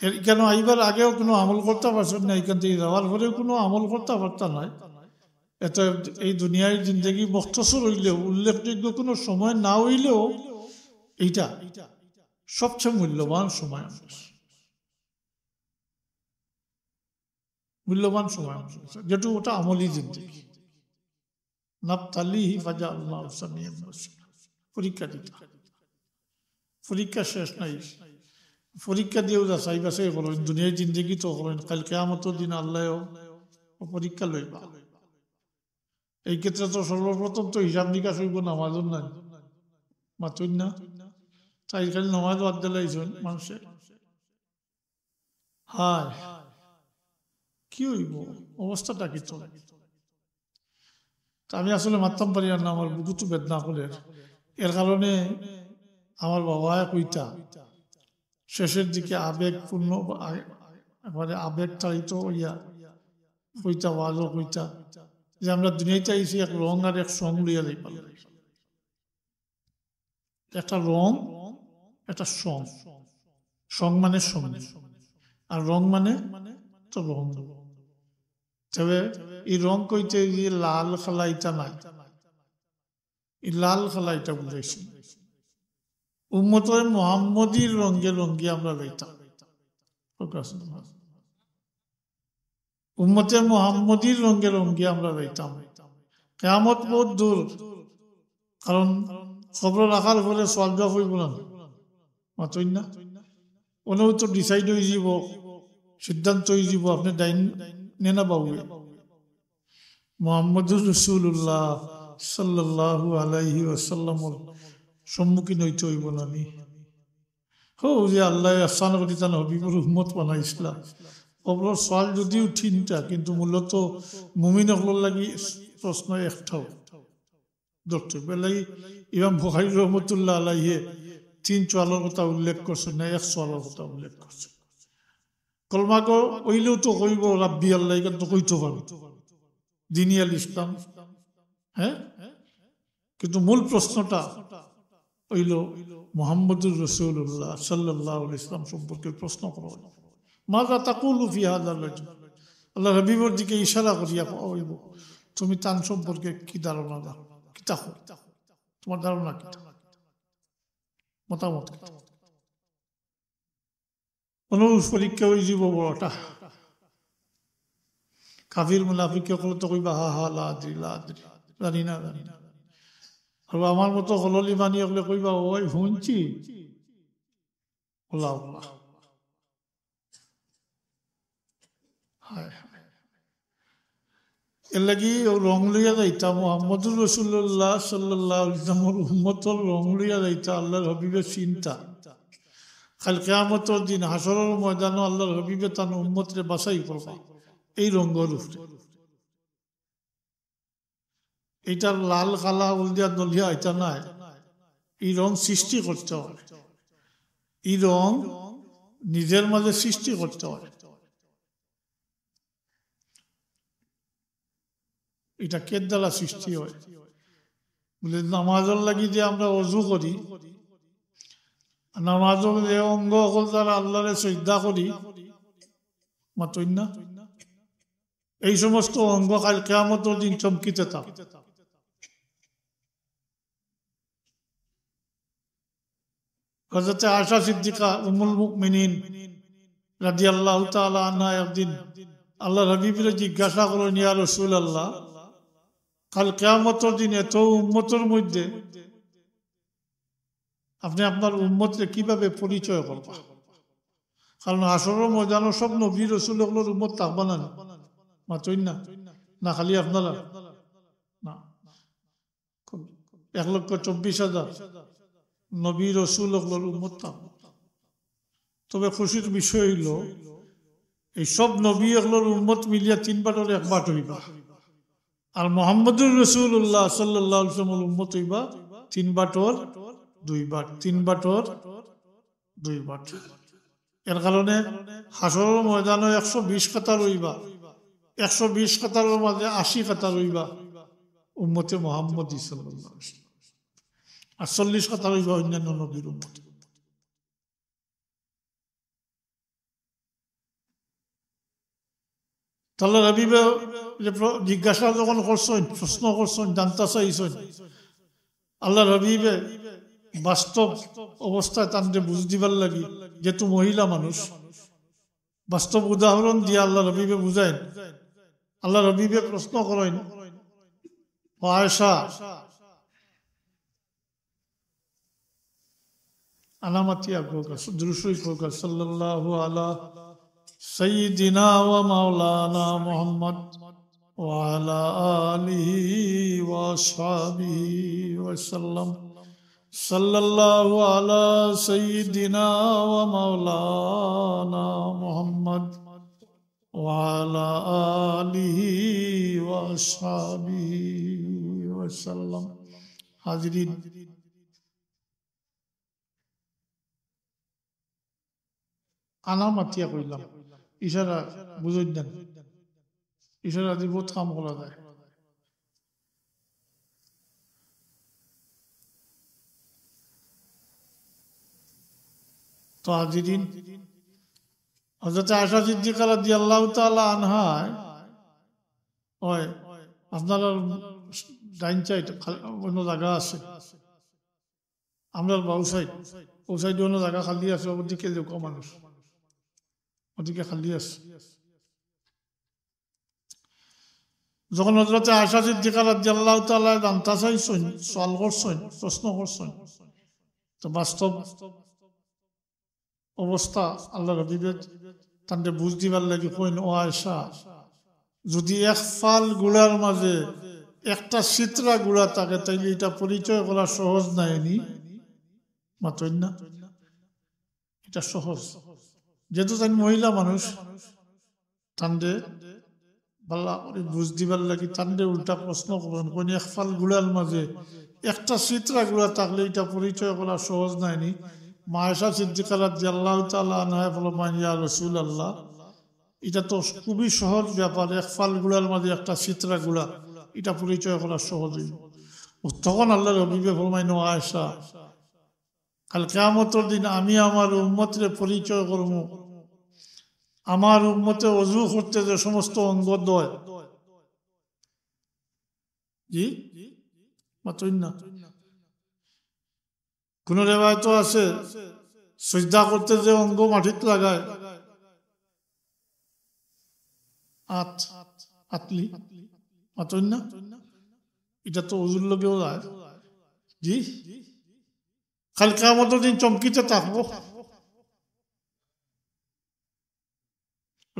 এর, এখানে আইবার আগেও কোনো আমল করতা পারছইন না, এখান থাকি যাওয়ার পরেও কোনো আমল করতা পারতা নায়। এতে এই দুনিয়ার জিন্দেগি মুখতসর অইলেও, উল্লেখযোগ্য কোনো সময় না অইলেও, এইটা সবচেয়ে মূল্যবান সময় আমরার। মূল্যবান সময় আমরার। যেহেতু ওটা আমলি জিন্দেগি। নাবতালিহি ফাজাআলনাহু সামিআন বাসীরা। পরীক্ষা দিতা। পরীক্ষা শেষ নাই। পরীক্ষা দিয়াও যাচাই বাছাই করইন, দুনিয়ার জিন্দেগিত করইন, কাইল কিয়ামতর দিন আল্লায়ও ও পরীক্ষা লইবা। এই ক্ষেত্রে তো সর্বপ্রথম তো হিসাব নিকাশ অইবো নামাজর নায়। মাতইন না? তাই খালি নামাজ বাদ দিলাইছইন মানষে। হায়, কি অইবো? অবস্থাটা কিতা? তা আমি আসলে মাততাম পারিয়ার না, আমার বুকুত বেদনা করের। এর কারণে আমার বাবায় কইতা, শেষের দিকে আবেগপূর্ণ, আ-, একবারে আবেগ তাড়িত অইয়া কইতা, ওয়াজও কইতা, যে আমরা দুনিয়াইতে আইছি এক রং আর এক সং লইয়া যাইবার লাগি। একটা রং, একটা সং। সং মানে সঙ্গী, আর রং মানে তো রং। তবে এই রং কইতে যে লাল কালা ইটা নায়, এই লাল কালা ইটা বুঝাইছে। উম্মতে মুহাম্মদীর রঙে রঙে আমরা যাইতাম। উম্মতে মুহাম্মদীর রঙে রঙে আমরা যাইতাম। কিয়ামত বহুত দূর, কারণ কবরো রাখার পরে সওয়াল জওয়াব অইবো না, মাতইন না? অনেও তো decide অইযিবো, সিদ্ধান্ত অইযিবো, আপনে ডাইনে না বাউয়ে। মুহাম্মদুর রাসূলুল্লাহ সাল্লাল্লাহু আলাইহি ওয়াসাল্লামর সম্মুখীন অইতে অইবো না নি? হো, যে আল্লায় আহসান করি তান হাবিবর উম্মত বানাইছলা। কবরর সওয়াল যদিও তিনটা, কিন্তু মূলত মুমিন অকলর লাগি প্রশ্ন একটাউ। ধরতে বেলাই ইমাম বুখারী রহমতুল্লাহ আলাইহে তিন সওয়ালর কথা উল্লেখ করছইন না, এক সওয়ালর কথা উল্লেখ করছইন। কলমা গ-, অইলেও তো কইবো রাব্বি আল্লাহ, ইখান তো কইতো পারবো। দিনি আল ইসলাম, হ্যাঁ? কিন্তু মূল প্রশ্নটা অইলো মুহাম্মদুর রাসূলুল্লাহ সাল্লাল্লাহু আলাইহি ওয়াসাল্লাম সম্পর্কে প্রশ্ন করা অইলো। মাযা তাকুলু ফি হাযার রাজুল? আল্লাহর হাবিবর দিকে ইশারা করিয়া কওয়া অইবো, তুমি তান সম্পর্কে কি ধারণা দাও, কিতা কও, তোমার ধারণা কিতা, মতামত কিতা? অনো পরীক্ষা অইযিবো বড়টা। কাফির মুনাফিক অকলে তো কইবা, "হা হা, লা আদরি, লা আদরি, জানি না, জানি না।" আর আমার মতো হলল ইমানি অকলে কইবা, "ওই হুনছি।" আল্লাহ আল্লাহ। হায় হায়। এর লাগি অউ রং লইয়া যাইতা, মুহাম্মদুর রাসূলুল্লাহ সাল্লাল্লাহু আলাইহি ওয়াসাল্লামর উম্মতর রং লইয়া যাইতা আল্লাহর হাবিবে চিনতা। কাইল কিয়ামতর দিন হাশরর ময়দানো আল্লাহর হাবিবে তান উম্মতরে বাছাই করবা এই রঙর উপরে। ইটা লাল, কালা, হলদিয়া, দলিয়া ইটা নায়। ই রং সৃষ্টি করতে অয়। ই রং নিজর মাঝে সৃষ্টি করতে অয়। ইটা কির দ্বারা সৃষ্টি অয়? বুলে, নামাজর লাগি যে আমরা অজু করি, নামাজর যে অঙ্গ অকল দ্বারা আল্লাহরে সিজদা করি, মাতইন না? এই সমস্ত অঙ্গ কাইল কিয়ামতর দিন চমকিতে থাকবো। হযরতে আয়েশা সিদ্দিকা উম্মুল মুমিনিন রাদিয়াল্লাহু তাআলা আনহা একদিন আল্লাহর হাবিবরে জিজ্ঞাসা করইন, "ইয়া রাসূলুল্লাহ, কাইল কিয়ামতর দিন এত উম্মতর মধ্যে আপনে আপনার উম্মতরে কিভাবে পরিচয় করবা?" কারণ হাশরর ময়দানো সব নবী রসুল অকলর উম্মত থাকবা না নি? মাতইন না? না, খালি আপনারা? না। এক লক্ষ চব্বিশ হাজার নবী রসুল অকলর উম্মত থাকবা। তবে খুশির বিষয় অইলো, এই সব নবী অকলর উম্মত মিলিয়া তিন বাটর এক বাট অইবা। আর মুহাম্মদুর রাসূলুল্লাহ সাল্লাল্লাহু আলাইহি ওয়াসাল্লামর উম্মত অইবা তিন বাটর দুই বাট, তিন বাটর দুই বাট। এর কারণে হাশরর ময়দানো একশো বিশ কাতার অইবা, একশো বিশ কাতারর মাঝে আশি কাতার অইবা উম্মতে মুহাম্মদী সাল্লাল্লাহু আলাইহি ওয়াসাল্লাম, আর চল্লিশ কাতার অইবা অন্যান্য নবীর উম্মত। তে আল্লাহর হাবিবে যে প্র-, জিজ্ঞাসা যখন করছইন, প্রশ্ন করছইন, জানতা চাইছইন, আল্লাহর হাবিবে বাস্তব অবস্থায় তানরে বুঝ দিবার লাগি, যেহেতু মহিলা মানুষ, বাস্তব উদাহরণ দিয়া আল্লাহর হাবিবে বুঝাইন। আল্লাহর হাবিবে প্রশ্ন করইন, "ও আয়েশা, আনা মাতিয়া কউক্কা, দুরূদ শরীফ পড়উক্কা, সাল্লাল্লাহু আলা সাইয়্যিদিনা ওয়া মাওলানা মুহাম্মদ ওয়া আলা আলিহি ওয়া আসহাবিহি ওয়া সাল্লাম। সাল্লাল্লাহু আলা সাইয়্যিদিনা ওয়া মাওলানা মুহাম্মদ ওয়া আলা আলিহি ওয়া আসহাবিহি ওয়া সাল্লাম।" হাজিরিন, আনা মাতিয়া কইলাম, ইশারা বুঝইন না? ইশারা দি বউত কাম করা যায়। তো হাজিরিন, হযরত আয়েশা সিদ্দিকা রাদিয়াল্লাহু তাআলা আনহায়, ওই, আপনারার ডাইন সাইড খাল-, অন্য জাগা আছে, আমরার বাউ সাইড, অউ সাইডে অন্য জাগা খালি আছে, ওদিকে যাউক্কা মানুষ, ওদিকে খালি আছে। যখন হযরতে আয়েশা সিদ্দিকা রাদিয়াল্লাহু তাআলা জানতা চাইছইন, সওয়াল করছইন, প্রশ্ন করছইন, তো বাস্তব অবস্থা আল্লাহর হাবিবে তানরে বুঝ দিবার লাগি কইন, "ও আয়েশা, যদি এক ফাল গুড়ার মাঝে একটা ছিতরা গুড়া থাকে, তাইলে ইটা পরিচয় করা সহজ নায় নি?" মাতইন না? ইটা সহজ। যেহেতু তাইন মহিলা মানুষ, তানরে ভালা করি বুঝ দিবার লাগি তানরে উল্টা প্রশ্ন করইন, কইন, "এক ফাল গুড়ার মাঝে একটা ছিতরা গুড়া থাকলে ইটা পরিচয় করা সহজ নায় নি?" মা আয়েশা সিদ্দিকা রাদিয়াল্লাহু তাআলা আনহায় ফরমাইন, "ইয়া রাসূলুল্লাহ, ইটা তো খুবই সহজ ব্যাপার, এক ফাল গুড়ার মাঝে একটা ছিতরা গুড়া, ইটা পরিচয় করা সহজ অইবো।" তখন আল্লাহর হাবিবে ফরমাইন, "ও আয়েশা, কাল কিয়ামতর দিন আমি আমার উম্মতরে পরিচয় করমু, আমার উম্মতে অজু করতে যে সমস্ত অঙ্গ ধয়।" জি? মাতইন না? কোন রেওয়ায়ত আছে, সিজদা করতে যে অঙ্গ মাটিত লাগায়, আত, আতলি, মাতইন না? ইটা তো অজুর লগেও যায়। জি? কাল কিয়ামতর দিন চমকিতে থাকবো।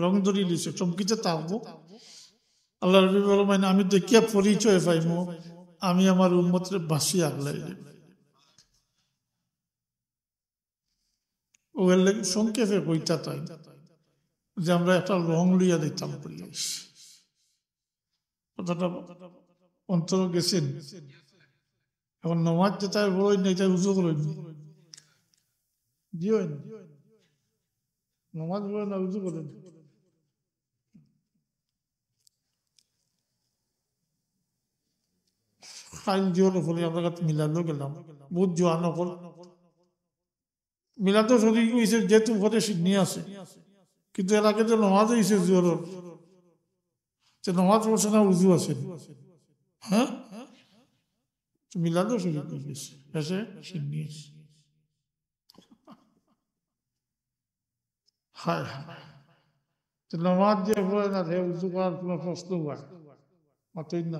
রং ধরিলিছে, চমকিতে থাকবো। আল্লাহর নবী ফরমাইন, "আমি দেখিয়া পরিচয় পাইমু, আমি আমার উম্মতরে বাঁচিয়া আগলাইলিমু।" ও এর লাগি সংক্ষেপে কইতা তাই যে আমরা একটা রং লইয়া দিতাম করি আইস। কথাটা অন্তর গেছেন। এখন নমাজ যেটা পড়ই না, এটা উজু করইন। দিও না। নমাজ পড়ে না, উজু করইন। খাইল দিও না, ফলে আমরা কাছে মিলালো গেলাম। বুঝ জোয়ান অকল। মিলাদ শরীফ হইছে, যেহেতু পরে সিন্নি আছে, কিন্তু এর আগে তো নমাজ হইছে জোহরর, তো নমাজ পড়ছে না, উজু আছে, হ্যাঁ? তো মিলাদ শরীফ হইছে, এসে সিন্নি আছে। হায় হায়। তো নমাজ যে পড়ে না, সে উজু করার কোনো প্রশ্ন হয়? মাতইন না।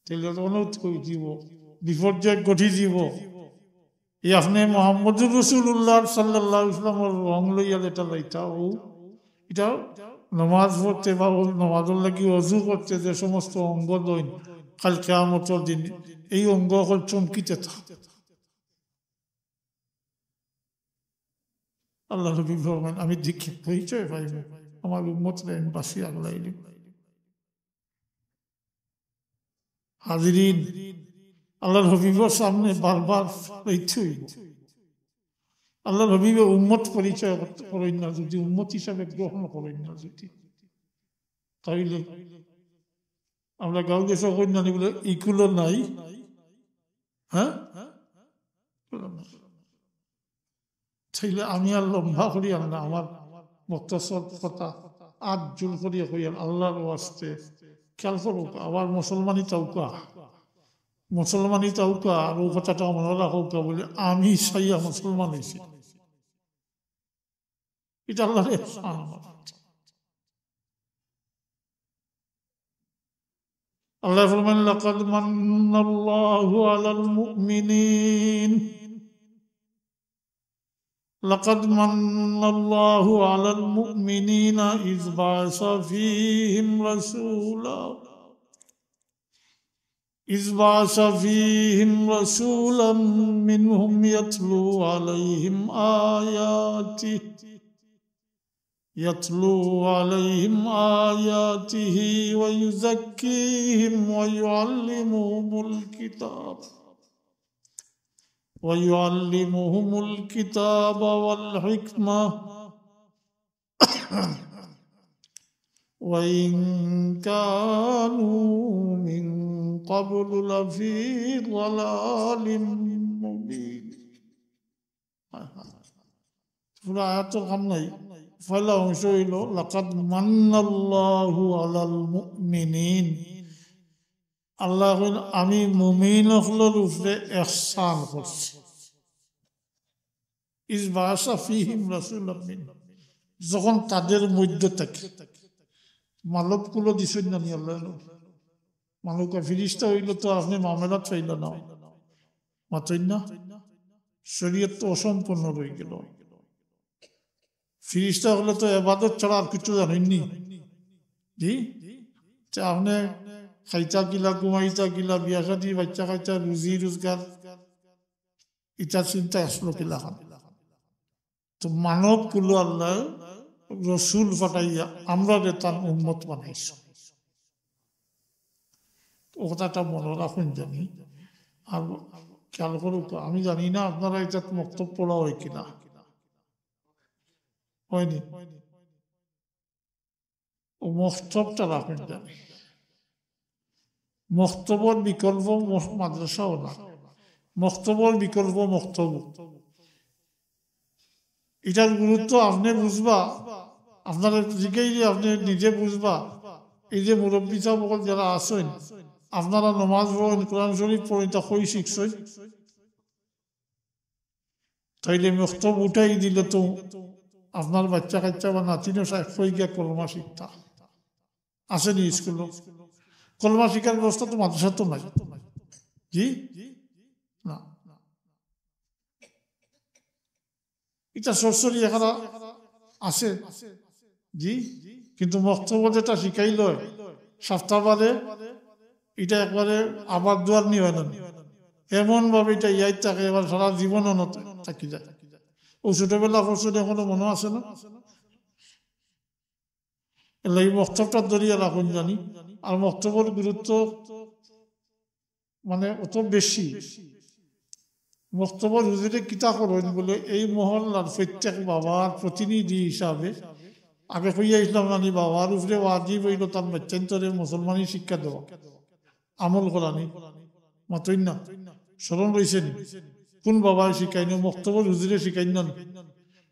তাইলে তো অনর্থ হয়ে দিব, বিপর্যয় ঘটি দিব। এই আপনি মোহাম্মদুর রাসূলুল্লাহ সাল্লাল্লাহু আলাইহি ওয়াসাল্লামর রং লইয়া যেটা লইতা, ও এটা নমাজ পড়তে বা ও নমাজর লাগি অজু করতে যে সমস্ত অঙ্গ লইন, কাল কিয়ামতর দিন এই অঙ্গ অকল চমকিতে থাক। আল্লাহ নবী ফরমান, "আমি দেখি পরিচয় পাইব, আমার উম্মতরে আমি বাঁচিয়া আগলাইলিমু।" হাজিরিন, আল্লাহর হাবিবর সামনে বারবার লইতে হইব। আল্লাহর হাবিবে উম্মত পরিচয় করতে পারইন না যদি, উম্মত হিসাবে গ্রহণ করইন না যদি, তাইলে আমরা গাঁও দেশে কই না নি বলে ইকুলো নাই, হ্যাঁ? তাইলে আমি আর লম্বা করিয়ার না, আমার মুখতসর কথা আত জোর করিয়া কইয়ার আল্লাহর ওয়াস্তে। খেয়াল করুক, আবার মুসলমানি তাউকা, মুসলমানি তাউকা, আর ও কথাটা মনে রাখুকা বলে আমি চাইয়া মুসলমান হইছি। এটা আল্লাহর এহসান আমার। আল্লাহ ফরমান, "লাকাদ মান্নাল্লাহু আলাল মুমিনিন।" لقد من الله على المؤمنين إذ بعث فيهم رسولا، إذ بعث فيهم رسولا منهم يتلو عليهم آياته، يتلو عليهم آياته ويزكيهم ويعلمهم الكتاب ويعلمهم الكتاب والحكمة وإن كانوا من قبل لفي ضلال مبين। পুরা আয়াতর কাম নাই। পয়লা অংশ হইল, "লাকাদ মান্নাল্লাহু আলাল মুমিনিন।" আল্লাহ কইন, "আমি মুমিন অকলর উপরে এহসান করছি।" ইজ বাআসা ফীহিম রাসূলাম মিনহুম। যখন তাদের মধ্য থেকে, মানব কুলো দিছইন না নি আল্লাহ? মানব কুলো ফিরিস্তা হইলে তো আপনি মামলাত পাইলা না, মাতইন না? শরীয়ত তো অসম্পূর্ণ রয়ে গেল। ফিরিস্তা হলে তো এবাদত ছাড়া আর কিছু জানেননি। জি, তে আপনি খাইতা কিলা, ঘুমাইতা কিলা, বিয়া শাদী, বাচ্চা কাচ্চা, রুজি রোজগার, ইটা চিন্তা আসলো কিলা খান? তো মানব কুলো আল্লাহ রসুল পাঠাইয়া আমরারে তান উম্মত বানাইছে। ও কথাটা মনে রাখুন জানি। আর খেয়াল করুক, আমি জানি না আপনারা এটা মক্তব পড়া হয় কিনা, হয়নি? ও মক্তবটা রাখুন জানি। মক্তবর বিকল্প মস-, মাদ্রাসাও না, মক্তবর বিকল্প মক্তব। এটার গুরুত্ব আপনি বুঝবা, আপনারা জিগাইলে আপনি নিজে বুঝবা। এই যে মুরব্বী সাহেব অকল যারা আছেন, আপনারা নমাজ পড়েন, কোরআন শরীফ পড়েন, তা কই শিখছেন? তাইলে মক্তব উঠাই দিলে তো আপনার বাচ্চা কাচ্চা বা নাতিনো সাহেব কই গিয়া কলমা শিখতা? আসেনি স্কুলো? কলমা শিখার ব্যবস্থা তো মাদ্রাসা তো নাই। জি? না। এটা সরাসরি এখানে আছে, জি। কিন্তু মক্তবো যেটা শিখাইল, সপ্তাহ বাদে ইটা একবারে আবার দুয়ার নি অয় না নি? এমন ভাবে ইটা ইয়াদ থাকে, এবার সারা জীবন অনো থাকি যায়। ও ছোটবেলা পড়ছইন, এখনো মনো আছে না? এর লাগি মক্তবটা ধরিয়া রাখইন জানি। আর মক্তবর গুরুত্ব মানে অত বেশি। মক্তবর হুজুরে কিতা করইন বুলে, এই মহল্লার প্রত্যেক বাবার প্রতিনিধি হিসাবে, আগে কইয়া আইলাম না নি, বাবার উপরে ওয়াজিব অইলো তান বাচ্চাইন্তরে মুসলমানি শিক্ষা দেওয়া, আমল করানি। মাতইন না, স্মরণ রইছে নি? কোন বাবায় শিখাইন? মক্তবর হুজুরে শিখাইন না নি?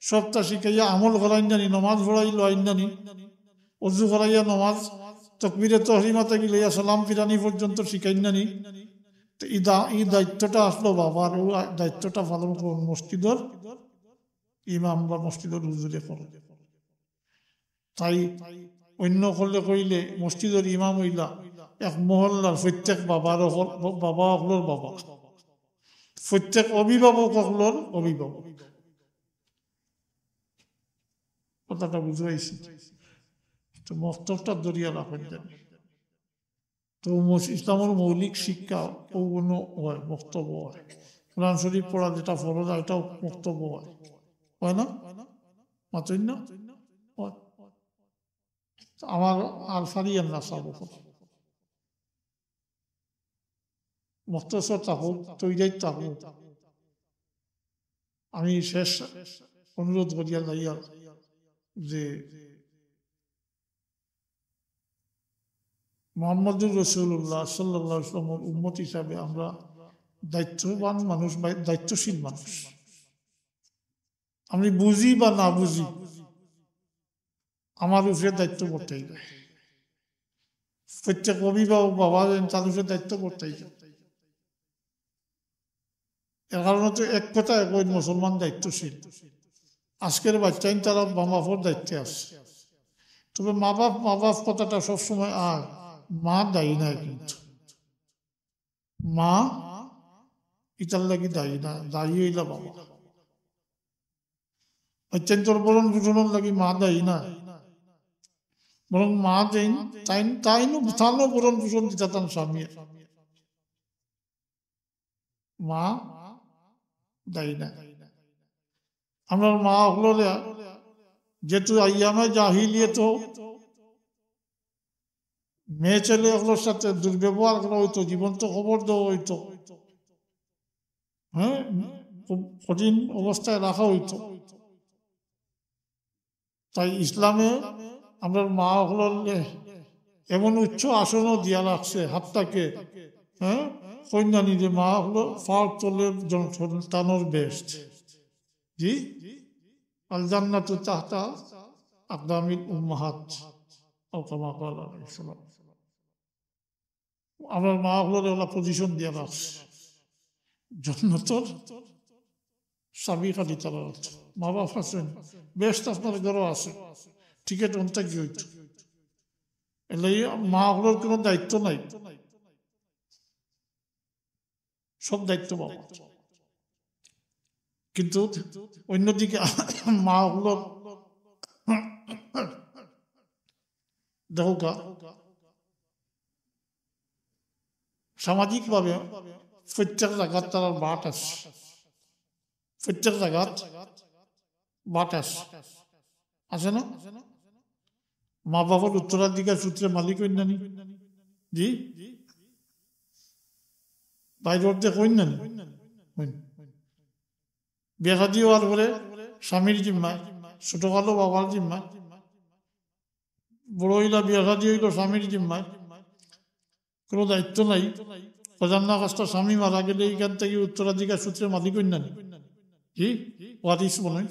সবটা শিখাইয়া আমল করাইন না নি? নমাজ পড়াইল আইন না নি? অজু করাইয়া নমাজ, তকবিরে তহরিমা থাকি লইয়া সালাম ফিরানি পর্যন্ত শিখাইন না নি? তো ই দা-, ই দায়িত্বটা আসলো বাবার, ও দায়িত্বটা পালন করইন মসজিদর ইমাম বা মসজিদর হুজুরে করইন। তাই অন্য করলে কইলে মসজিদর ইমাম অইলা এক মহল্লার প্রত্যেক বাবার অকল-, বাবা অকলর বাবা, প্রত্যেক অভিভাবক অকলর অভিভাবক। কথাটা বুঝাইছি? তো মক্তবটা ধরিয়া রাখইন জানি। তো মস-, ইসলামর মৌলিক শিক্ষা অগুন অয়, মক্তব অয়। কোরআন শরীফ পড়া যেটা ফরজ, এটাও মক্তব অয়, অয় না? মাতইন না? অয়। তো আমার আর সারি আমরা সব মক্তসর থাকুক, তৈরাইত থাকুক, আমি শেষ অনুরোধ করিয়া যাইয়ার যে মোহাম্মদুর রাসূলুল্লাহ সাল্লাল্লাহু আলাইহি ওয়াসাল্লামর উম্মত হিসাবে আমরা দায়িত্ববান মানুষ বা দায়িত্বশীল মানুষ। আমি বুঝি বা না বুঝি, আমার উপরে দায়িত্ব বর্তাই যায়। প্রত্যেক অভিভাবক বাবা যেন তার উপরে দায়িত্ব বর্তাই যায়। এর কারণে তো এক কথায় কই মুসলমান দায়িত্বশীল। আজকের বাচ্চাইন তারা মা বাপর দায়িত্বে আছে। তবে মা বাপ, মা বাপ কথাটা সবসময় আর মা দায়ী নায় কিন্তু। মা ইতার লাগি দায়ী না, দায়ী অইলা বাবা। বাচ্চাইন্তর ভরণ পোষণর লাগি মা দায়ী না, বরং মা দেইন, তাইন, তাইনও, তানও ভরণ পোষণ দিতা তান স্বামী। মা দায়ী না। আমরার মা অকলরে যেহেতু আইয়ামে জাহিলিয়াত মেয়ে ছেলে অকলর সাথে দুর্ব্যবহার করা অইতো, জীবন্ত কবর দেওয়া অইতো, হ্যাঁ, খুব কঠিন অবস্থায় রাখা অইতো। তাই ইসলামে আমরার মা অকলরে এমন উচ্চ আসনও দিয়া রাখছে, হাত্তাকে, হ্যাঁ, কইন্যা নিজে মা অকলর পাওর তলে জন-, সন্তানর বেহেশত। জি, আল জান্নাতু তাহতা আকদামিল উম্মাহাত, আও কামা ক্বালা আলাইহিস সালাম। আমরার মা অকলরে ওলা position দিয়া রাখছে। জন্নতর চাবি খালি তারার আতো। মা বাপ আছইন, বেহেশত আপনার ঘরো আছে, টিকিট অন থাকি অইতো। এর লাগি মা অকলর কোনো দায়িত্ব নাই, সব দায়িত্ব বাবার। কিন্তু অন্যদিকে মা অকলর দেখউক্কা, সামাজিকভাবে প্রত্যেক জাগাত তারার বাট আছে, প্রত্যেক জাগাত বাট আছে, আছে না? মা বাপর উত্তরাধিকার সূত্রে মালিক অইন না নি? জি, বাইরে অর্ধেক অইন না নি? অইন। বিয়া শাদী অওয়ার পরে স্বামীর জিম্মায়, ছোটকালো বাবার জিম্মায়, বড় অইলা বিয়া শাদী অইলো স্বামীর জিম্মায়, কোনো দায়িত্ব নাই। খজান্না খাস্তা স্বামী মারা গেলে ইখান থাকি উত্তরাধিকার সূত্রে মালিক অইন না নি? জি, ওয়ারিস বলে,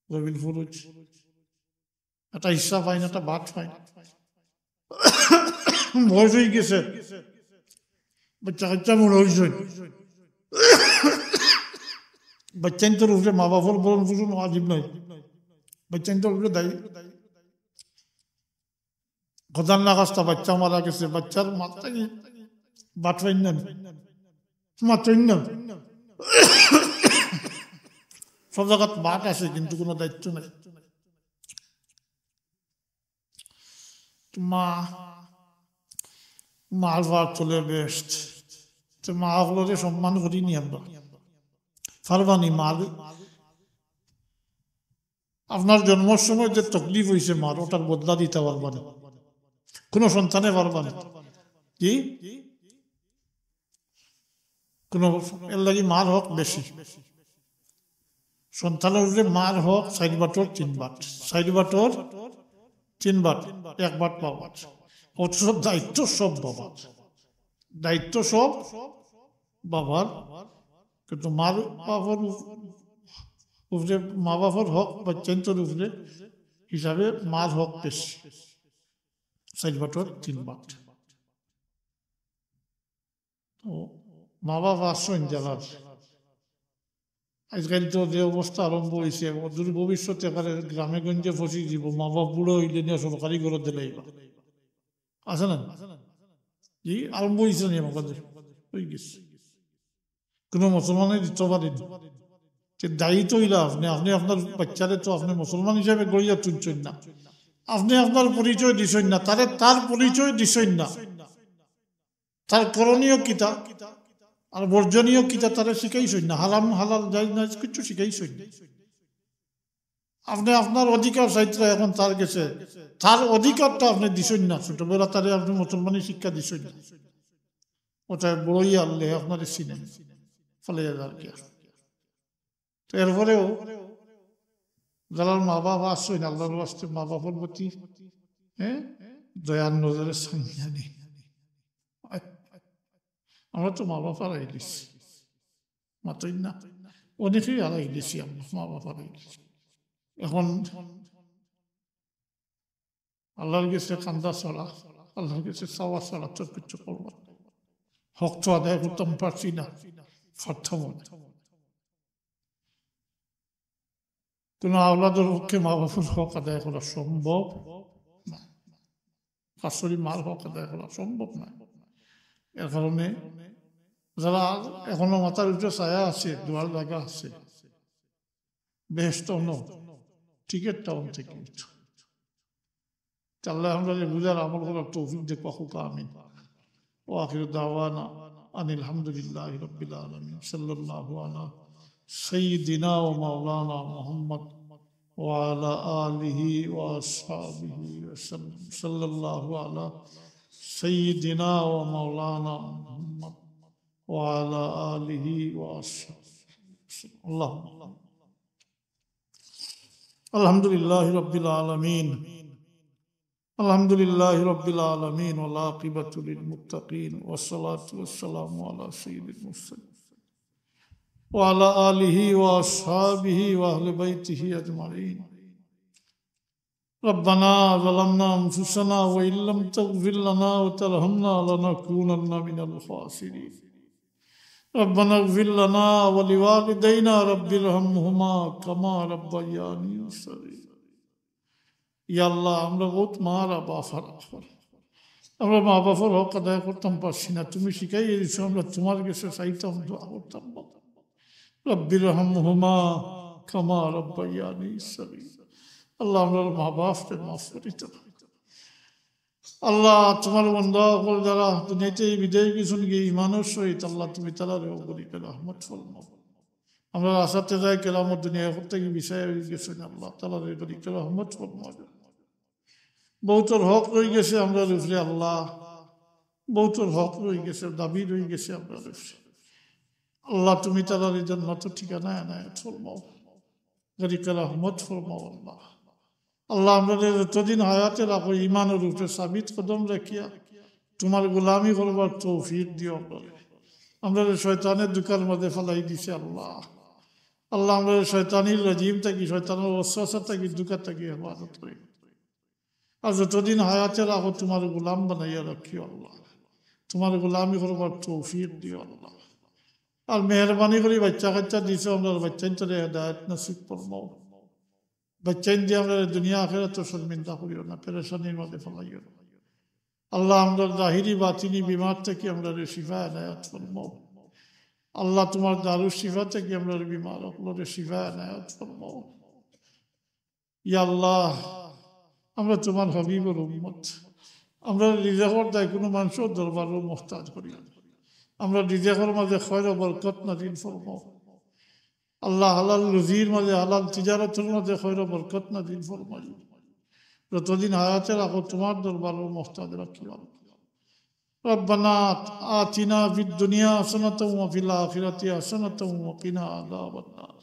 যাবিল ফুরুজ। একটা হিস্সা পাইন, একটা বাট পাইন। বয়স অই গেছে, বাচ্চা কাচ্চা বড় অইছইন, বাচ্চাইন্তর উপরে মা বাপর ভরণ পোষণ ওয়াজিব নায়, বাচ্চাইন্তর উপরে দায়ী। খজান্না খাস্তা বাচ্চা মারা গেছে, বাচ্চার মার থাকি বাট পাইন না নি? মাতইন না। সব জাগাত মাঠ আছে, কিন্তু কোনো দায়িত্ব নাই। তো মা, মার ভার চলে বেহেশত। তো মা অকলরে সম্মান করি নি আমরা? পারবা নি মার? আপনার জন্মর সময় যে তকলিফ হইছে মার, ওটার বদলা দিতা পারবা নি? কোনো সন্তানে পারবা নি? জি? কোনো, এর লাগি মার হক বেশি। সন্তানর উপরে মার হক চাইর বাটর তিন বাট, চাইর বাটর তিন বাট, এক বাট বাবার। অথচ দায়িত্ব সব বাবার, দায়িত্ব সব বাবার। কিন্তু মার বাবার উপ-, উপরে, মা বাবার হক বাচ্চাইন্তর উপরে হিসাবে মার হক বেশি, চাইর বাটর তিন বাট। তো মা বাপ আছইন যারার, আজকাল তো যে অবস্থা আরম্ভ হইছে, অদূর ভবিষ্যতে একেবারে গ্রামে গঞ্জে ফসি দিব, মা বাপ বুড়া হইলে নিয়া সরকারি ঘরো দিলাইবা। আছে না? জি, আরম্ভ হইছে নি আমাদের? হয়ে গেছে। কোনো মুসলমানে দিতে পারেনি। যে দায়ী তো হইলা আপনি, আপনি আপনার বাচ্চারে তো আপনি মুসলমান হিসাবে গড়িয়া তুলছেন না, আপনি আপনার পরিচয় দিছেন না, তারে তার পরিচয় দিছেন না। তার করণীয় কিতা আর বর্জনীয় কিতা তারে শিখাইছইন না, হারাম হালাল জায়েজ নাজায়েজ কিচ্ছু শিখাইছইন না। আপনি আপনার অধিকার চাইতরা এখন তার গেছে, তার অধিকারটা আপনি দিছইন না, ছোটবেলা তারে আপনি মুসলমানি শিক্ষা দিছইন না। ওটা বড়ই আল্লাহ আপনারে চিনেন, ফলে আর কি। তো এরপরেও যারার মা বাপ আছইন, আল্লাহর ওয়াস্তে মা বাপর প্রতি, হ্যাঁ, দয়ার নজরে চাইয়া নি। আমরা তো মা বাপ হারাই দিছি, মাতইন না, অনেকেই হারাই দিছি আমরা, মা বাপ হারাই দিছি। এখন আল্লাহর গেছে কান্দা ছাড়া, আল্লাহর গেছে চাওয়া ছাড়া তো কিচ্ছু করবার নাই। হক তো আদায় করতাম পারছি না, পারতামও না। কোনো আওলাদর পক্ষে মা বাপর হক আদায় করা সম্ভব না, খাস করি মার হক আদায় করা সম্ভব না। এর কারণে যারা এখনো মাথার উপরে ছায়া আছে, দোয়ার জায়গা আছে, বেহেশত অনো, টিকিটটা অন থেকে উঠো। তে আল্লাহ আমরারে বুঝার আমল করার তৌফিক দেউক্কা, আমিন। وآخر دعوانا أن الحمد لله رب العالمين. صلى الله على سيدنا ومولانا محمد وعلى آله وأصحابه وسلم. صلى الله على سيدنا ومولانا محمد وعلى آله وأصحابه وسلم. اللهم الحمد لله رب العالمين. الحمد لله رب العالمين، والعاقبة للمتقين، والصلاة والسلام على سيد المرسلين وعلى آله وأصحابه وأهل بيته أجمعين. ربنا ظلمنا أنفسنا وإن لم تغفر لنا وترحمنا لنكونن من الخاسرين. ربنا اغفر لنا ولوالدينا رب ارحمهما كما ربياني صغيرا. ইয়া আল্লাহ, আমরা বউত মা আর বাপ হারা। আমরা মা বাপর হক আদায় করতাম পারছি না, তুমি শিখাইয়া দিছো, আমরা তুমার গেছে চাইতাম, দোয়া করতাম। رب ارحمهما كما ربياني صغيرا. আল্লাহ, আমরার মা বাপরে মাফ করি দেও। আল্লাহ, তুমার বান্দা অকল যারা দুনিয়া থাকি বিদায় গেছইন গি ইমানর সহিত, আল্লাহ, তুমি তারারেও গরিকে রহমত ফরমাও। আমরার আসাতেজায়ে কেরাম দুনিয়া থাকি বিদায় অইগেছইন, আল্লাহ, তারারে গরিকে রহমত ফরমাও। বউতর হক রইগেছে আমরার উপরে, আল্লাহ, বউতর হক রইগেছে, দাবি রইগেছে আমরার উপরে। আল্লাহ, তুমি তারারে জান্নাতর ঠিকানা এনায়েত ফরমাও, গরিকে রহমত ফরমাও আল্লাহ। আল্লাহ, আমরারে যতদিন হায়াতে রাখো, ইমানর উপরে সাবিত কদম রাখিয়া তুমার গোলামি করবার তৌফিক দিও আমরারে। আমরারে শয়তানে ধুকার মাঝে ফালাই দিছে আল্লাহ। আল্লাহ, আমরারে শয়তানির রাজিম থাকি, শয়তানর ওয়াসওয়াসা থাকি, ধুকা থাকি হেফাজত করি। আর যতদিন হায়াতে রাখো, তুমার গোলাম বানাইয়া রাখিও আল্লাহ, তুমার গোলামি করবার তৌফিক দিও আল্লাহ। আর মেহেরবানি করি বাচ্চা কাচ্চা দিছো, আমরার বাচ্চাইন্তরে হেদায়েত নসিব ফরমাও। বাচ্চাইন দিয়া আমরারে দুনিয়া আখেরাতো শর্মিন্দা করিও না, পেরেশানির মাঝে ফালাইও না। আল্লাহ, আমরার জাহিরি বাতিনি বিমার থাকি আমরারে শিফা এনায়েত ফরমাও। আল্লাহ, তুমার দারুশ শিফা থাকি আমরার বিমার অকলরে শিফা এনায়েত ফরমাও। ইয়া আল্লাহ, আমরা তুমার হাবিবর উম্মত, আমরা রিজিকর দায় কুনু মানষর দরবারো মুহতাজ করিও না। আমরা রিজিকর মাঝে খয়র ও বরকত নাজিল ফরমাও। আল্লাহ, হালাল রুজির মাঝে, হালাল তিজারতর মাঝে খয়র ও বরকত নাজিল ফরমাইও। যতদিন হায়াতে রাখো, তুমার দরবারো মুহতাজ রাখিও। ربنا آتنا في الدنيا حسنة وفي الآخرة حسنة وقنا عذاب النار.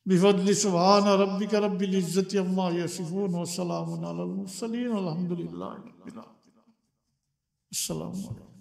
بفضل سبحان ربك رب العزة عما يصفون وسلام على المرسلين والحمد لله رب العالمين. السلام عليكم.